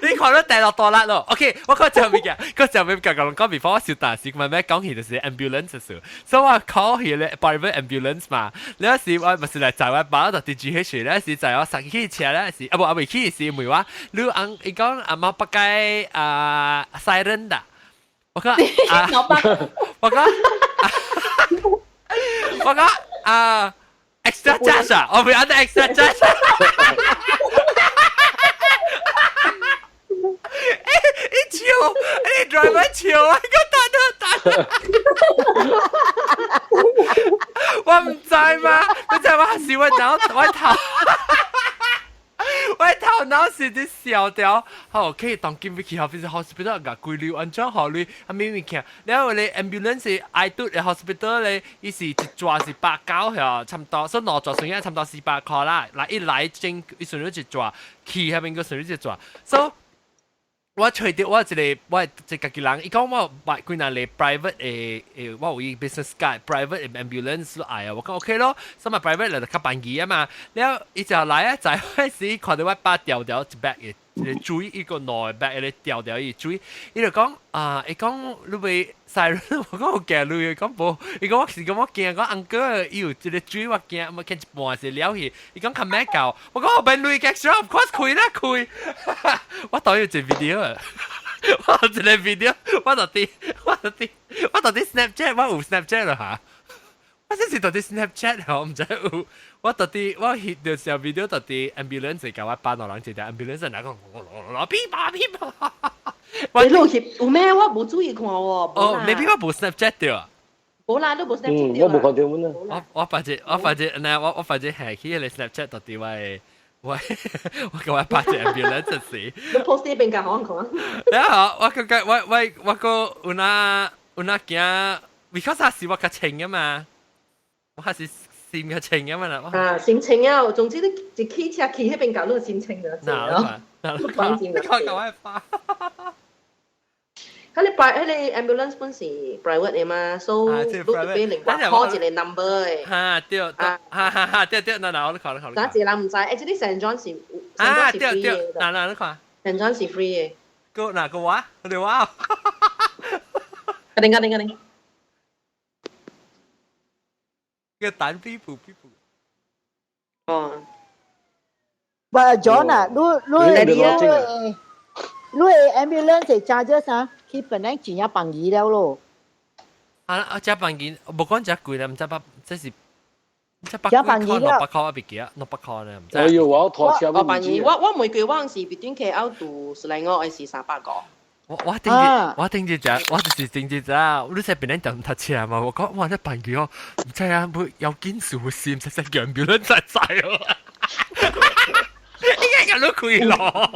你看到第落大力咯？OK，我講最後面嘅，講最後面講講講，before 我小大時，咪咩講起就是 ambulance 時，所以我 call 起咧 private ambulance 嘛。你嗰時我唔是來載我爸到 DGH，嗰時載我上去車咧時，啊無啊未去時，問我你翁伊講阿媽不該啊 siren 的，我講啊，我講我講啊 extra charge 啊，我唔要 extra charge。伊笑，伊 driver 笑啊！個打打打，我毋知嘛，你知我是我腦我頭，我頭腦是佇笑掉。好，可以當今去 hospital 共規鐳安怎予鐳啊物物件，了後咧 ambulance 愛拄 hospital 咧，伊是一逝是190遐，差毋多，所以兩逝算起來差毋多400箍啦。來一來整，伊算咗一逝，去彼邊閣算咗一逝，所以。我揣著我一個我一個家己人，伊講我買幾若個 private 的的，我有伊 business card private ambulance 愛啊，我講 OK 咯，所以 private 就較便宜啊嘛。了伊就來啊，在嗰時看著我爸掉掉一 bag 的，一個水一個兩 bag 的掉掉伊水，伊就講啊，伊講你欲 siren，我講有驚你，伊講無，伊講我是講我驚，講 uncle 伊有一個水我驚，我見一半是了去，伊講較咩夠，我講我免鐳 extra of course 開啦開，我當有一個 video 啊，我有一個 video，我就佇 Snapchat，我有 Snapchat 啦嚇，我這是佇 Snapchat 我毋知有，我佇我翕著小 video 佇 ambulance 共我爸兩人一台 ambulance 來講，噼啪噼啪。你錄翕有咩？我無注意看喎。哦，maybe 我無 Snapchat 著啊。無啦，你無 Snapchat 我無看著阮啊。我我發覺我發覺，那我我發覺係去彼個 Snapchat 佇我的我我共我爸一 ambulance 時。你 post 呢邊間好看？然後我感覺我我我閣有哪有哪驚，because 那時我較清啊嘛，我還是心較清啊嘛啦。啊，心清啊！總之你一起車去彼邊搞，你心清就嗱，嗱，你看共我爸。彼個 pri 彼個 ambulance 本是 private 的嘛，所以你就變另外 call 一個 number 的。哈對，哈哈哈對對，嗱嗱，我你看你看。哪一個人毋知？欸，這個 Saint John 是啊對對，嗱嗱你看。 Saint John 是 free 的。個哪個話？你話？啊定啊定啊定。個單飛布飛布。哦。喂，John 啊，你你你你 ambulance 揸咗啥？佢本來真正便宜了咯。啊啊！遮便宜，無講遮貴啦，毋知百，這是這百幾塊，600塊我袂記啊，600塊呢，毋知。哎喲，我拖車我便宜，我我每個我是 between KL to 雪蘭莪還是300個。我我頂住，我頂住只，我就是頂住只，你喺邊度等搭車嘛？我講哇，你便宜哦，毋知啊，會有件事會閃，實實楊表卵實在哦。應該咁都開咯。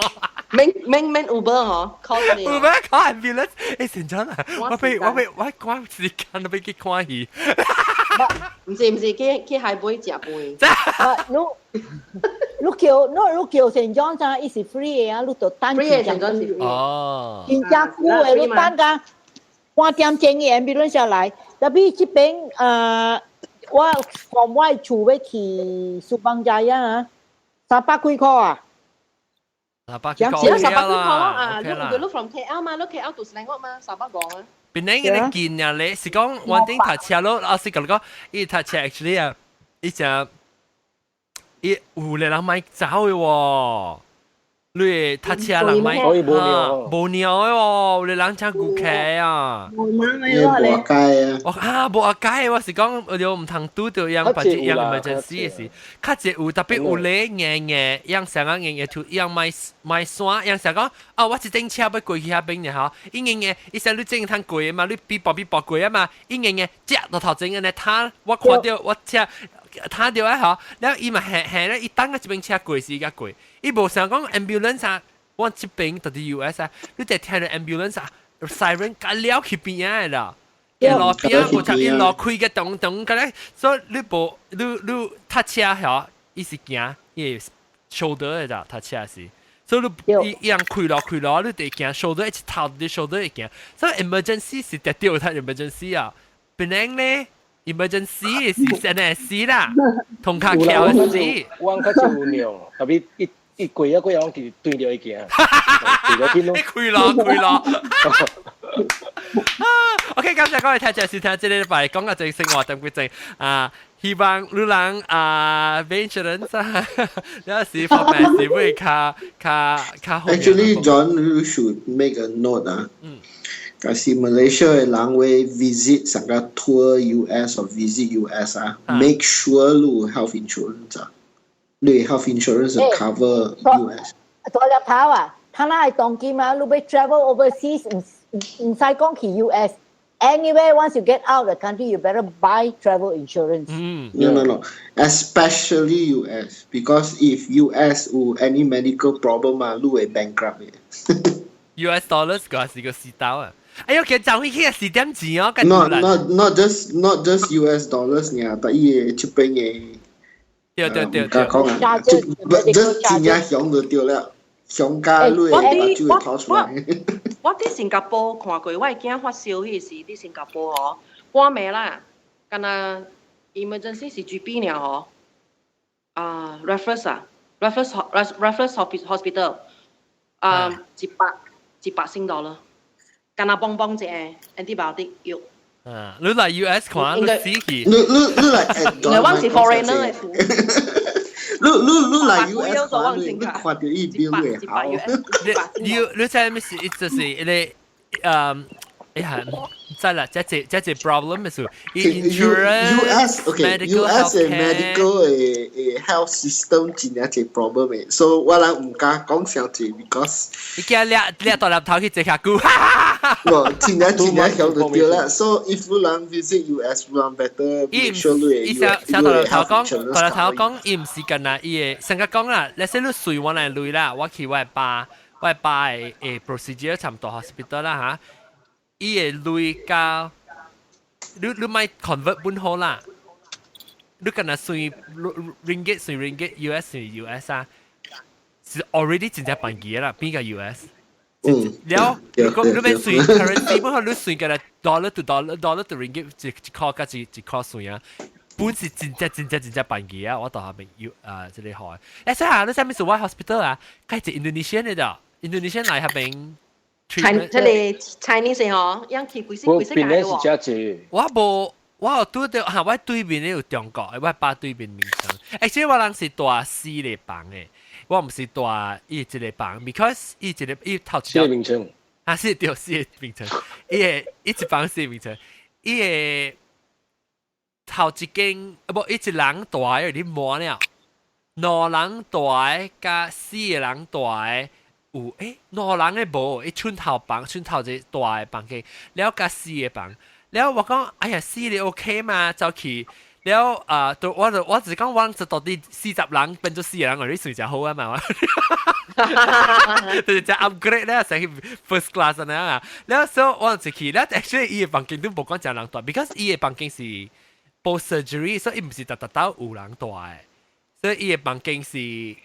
免免免 Uber 嗬，call 你。 Uber call ambulance，欸，成真啊！我欲我欲我趕時間都欲去看戲。毋是毋是，去海尾食飯。你你叫你叫 Saint John 啊，伊是 free 的啊，你就等 free 的 Saint John 是 free。真正久的，你等甲半點鐘的 ambulance 才來。Tapi 這邊我從我厝欲去 Subang Jaya 啊，三百幾箍啊。三百幾箍。只三百幾箍咯啊！你你 from KL 嘛？你 KL 到 Selangor 嘛？300個啊。邊個嘅見啊？你是講我頂讀冊咯？啊是講講，伊讀冊 actually 啊，伊只伊有咧人買走的喎。你讀冊人買可以無尿，無尿的喎，有咧人請顧客啊。無人的我咧。無解啊！我啊無解，我是講我毋通拄著樣別隻樣 emergency 的時，較濟有 tapi 有咧硬硬，樣成個硬硬吐，樣買買山，樣成講哦，我一頂車欲過去遐邊爾吼，伊硬硬，伊說你正通過的嘛，你比薄比薄過啊嘛，伊硬硬，食到頭前按呢攤，我看著我車攤著啊吼，了伊嘛行行咧，伊等個這邊車過時才過，伊無想講 ambulance 啊，我這邊到佇 US 啊，你就聽著 ambulance 啊，siren 甲了去邊仔的啦。一路邊無插一路開個咚咚個咧，所以你無你你踏車吼，伊是行伊 shoulder 的咋，踏車是，所以你伊伊樣開落開落，你得行 shoulder 一頭你 shoulder 會行，所以 emergency 是特掉他 emergency 啊，檳城咧 emergency 是真係死啦，同卡橋死。我較少有尿，tapi 一一過啊過啊，攏是對著伊行，對著緊咯。開落開落。OK，感謝各位聽眾收聽這禮拜講嘅這生活點幾正啊，希望你人啊，insurance 啊，有時方面是會較較較好。 Actually, John, you should make a note 啊。假使 Malaysia 的人會 visit 成個 tour US or visit US 啊，make sure 你有 health insurance 啊，你 health insurance cover US。大粒頭啊，他那係當今啊，你欲 travel overseas 毋毋使講去 US。Anywhere once you get out of the country, you better buy travel insurance. No, no, no. Especially US, because if US 有 any medical problem 啊，你會 bankrupt 嘅。 US dollars 個是個時刀啊！哎呦，其實就去四點錢哦。 Not just US dollars 爾，但伊個這邊嘅。對對對對。講啊，這真正響就對了，響加你會把酒會掏出來。我佇新加坡看過，我的囝發燒彼時佇新加坡吼，半暝啦，敢若 emergency 是 GP 爾吼，啊 Raffles 啊，Raffles Raffles Hospital，啊一百新 dollar，敢若幫幫一個 antibiotic 藥。啊，你來 US 看，你死去。你你你來，因為我是 foreigner 的。你你你來 US 看，你你看到伊表會好。你你知咩是？就是伊個哎呀，知啦，這這這這 problem 是 insurance US okay US 的 medical 的的 health system 真正一個 problem 的，所以我人毋敢講傷濟，because 你驚掠掠大粒頭去坐下久。無，真正真正曉就對啦。So if 有人 visit US，有人 better make sure 你伊小小大粒頭講，大粒頭講，伊毋是干那伊會，先甲講啦，你說你隨我來鐳啦，我去我的爸，我的爸的的 procedure 差毋多 hospital 啦嚇。伊會鐳交，你你莫 convert 本好啦，你敢若算 ringgit 算 ringgit，US 算 US 啊，是 already 真正便宜啦，比個 US。了，如果你欲算 currency 本好，你算個 dollar to dollar，dollar to ringgit 一一箍佮一一箍算啊，本是真正真正真正便宜啊！我到下面要啊，這裡好。欸，所以啊，你啥物是我 hospital 啊？該是 Indonesian 的咋？Indonesian 來遐邊。這個 Chinese 吼，樣去規世規世界喎。是真濟。我無，我有拄著哈，我對面咧有中國的，我爸對面眠床。欸，其實我人是蹛四個房的，我毋是蹛伊一個房，because 伊一個伊頭一四個眠床。啊，是對四個眠床，伊個伊一房四個眠床，伊個頭一間啊無，伊一人蹛有點滿了，兩人蹛佮四個人蹛。有欸，兩人的無，伊寸頭房，寸頭一個大的房間，了佮四個房，了我講，哎呀，四個 OK 嘛，走去，了啊，都我就我只講我就到底40人變做四個人，我你算真好啊嘛，就是只 upgrade 咧，成去 first class 咁樣啊，了所以我就去，了 actually 伊的房間都無講誠人蹛，because 伊的房間是 post surgery，所以毋是逐逐兜有人蹛的。所以伊的房間是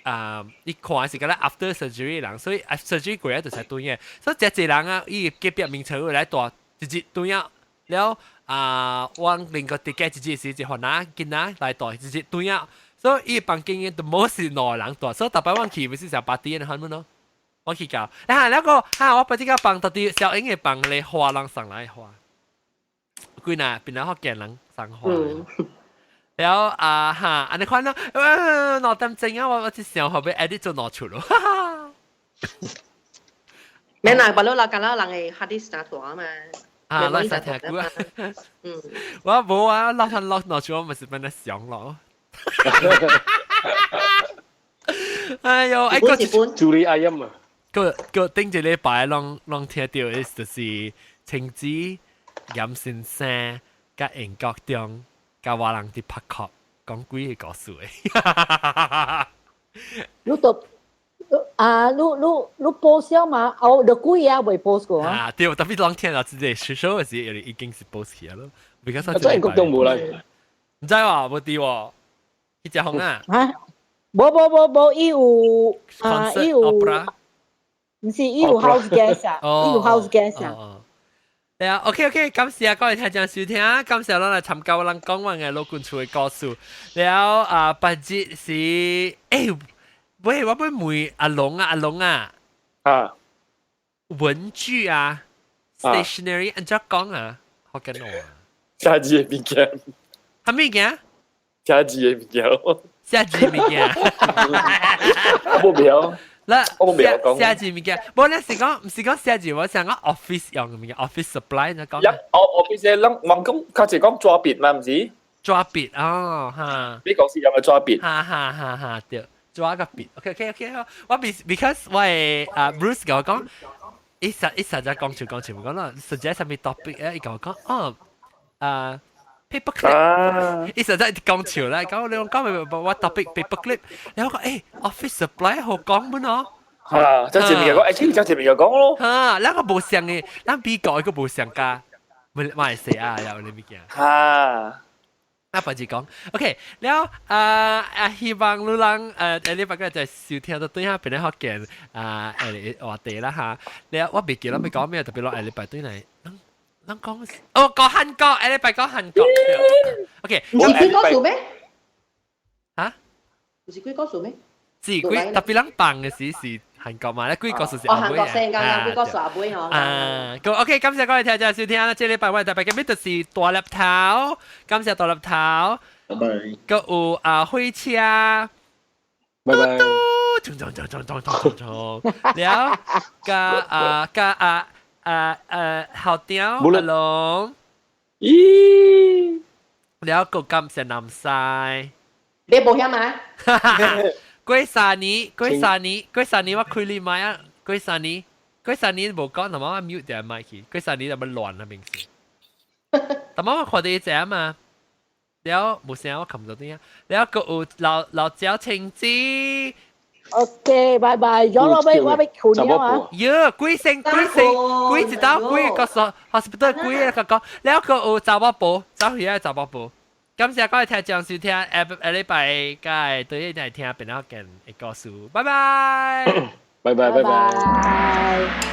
啊，伊看是敢若 after surgery 人，所以 surgery 過來就使轉嘅。所以這濟人啊，伊隔壁眠床來蹛一日轉啊，了啊，我另個佇個一日是一番仔囡仔來蹛一日轉啊，所以伊房間嘅都冇是兩個人蹛，所以逐擺我去毋是成 party 的款咯。我去教，啊，那個哈，我把這個房到底小英的房咧，花人送來花，幾若邊個福建人送花。了啊哈，按呢款咯，2點鐘啊，我只想後尾 edit 做攞出咯。免啦，不過啦，咁啦，人會 hard disk 大嘛。啊，攞晒聽歌啊。我無啊，落翻落攞出，我咪是變得想咯。哎喲，哎個處理阿音啊！個個頂一禮拜攏攏聽著的就是晴子、嚴先生、佮英國中、佮我人佇拍殼講幾个故事的。你都啊，你你你 post 了嘛？哦，就幾啊未 post 過啊？啊，對，特別攏聽到這個出手的時，已經是 post 起來咯。啊，真英國中無來？毋知喎，無佇喎，去食風啊？啊？無無無無，伊有啊，伊有。毋是，伊有 house guest 啊，伊有 house guest 啊。對啊，OK OK，感謝各位聽眾收聽，感謝咱來參加我咱講完的老君厝的故事。了啊，別日是，欸，喂，我欲問阿龍啊，阿龍啊，啊，文具啊，stationery，按怎講啊？福建話。寫字的物件。啥物件？寫字的物件。寫字物件。我無曉。啦，我無曉講。寫字物件，無咱是講，毋是講寫字，我想講 office 用的物件，office supply 你講。一，office 咱人講較濟講紙筆嘛，毋是？紙筆哦，哈。你講是用的紙筆。哈哈哈哈，對，紙佮筆。OK OK OK，我 because 我的啊 Bruce 共我講，伊實伊實在講笑講笑，講啦，實際啥物 topic 咧，伊共我講，哦，啊。paper clip，伊實在講笑啦，講你講咪我 topic paper clip，然後講欸 office supply 好講本哦。啊，這前面就講，欸，這前面就講咯。哈，咱個無相的，咱美國個無相加，馬來西亞有你物件。哈。啊，別字講，OK，了啊啊，希望你人禮拜個就收聽到對下變咧福建啊誒話題啦哈。了我袂記得欲講咩，特別落下禮拜對來。咱講哦，講韓國，下禮拜講韓國。OK，毋是幾個數咩？嚇？毋是幾個數咩？是幾特別咱放的時是韓國嘛？咧幾個數是哦，韓國先，剛剛幾個數阿妹吼。啊，OK，感謝各位聽眾收聽啦。這禮拜我特別今日就是大粒頭，感謝大粒頭。拜拜。閣有啊，火車。拜拜。衝衝衝衝衝衝衝，了，佮啊佮啊。啊啊，校長阿龍，咦，了閣感謝南西，你保險嗎？過三年，過三年，過三年我開你麥啊！過三年，過三年無講，那麼我 mute 掉麥去。過三年就欲亂啊，平時。但麼我看到一隻嘛，了無聲我看唔到點啊。了閣有老老趙青子。 OK，拜拜。咗我欲我欲困了啊。喲，鬼聲鬼聲鬼一道鬼個說，hospital 鬼個講，了閣有查某婆，走去個查某婆。感謝各位聽眾收聽，下下禮拜該對來聽變了件的故事，拜拜，拜拜拜拜。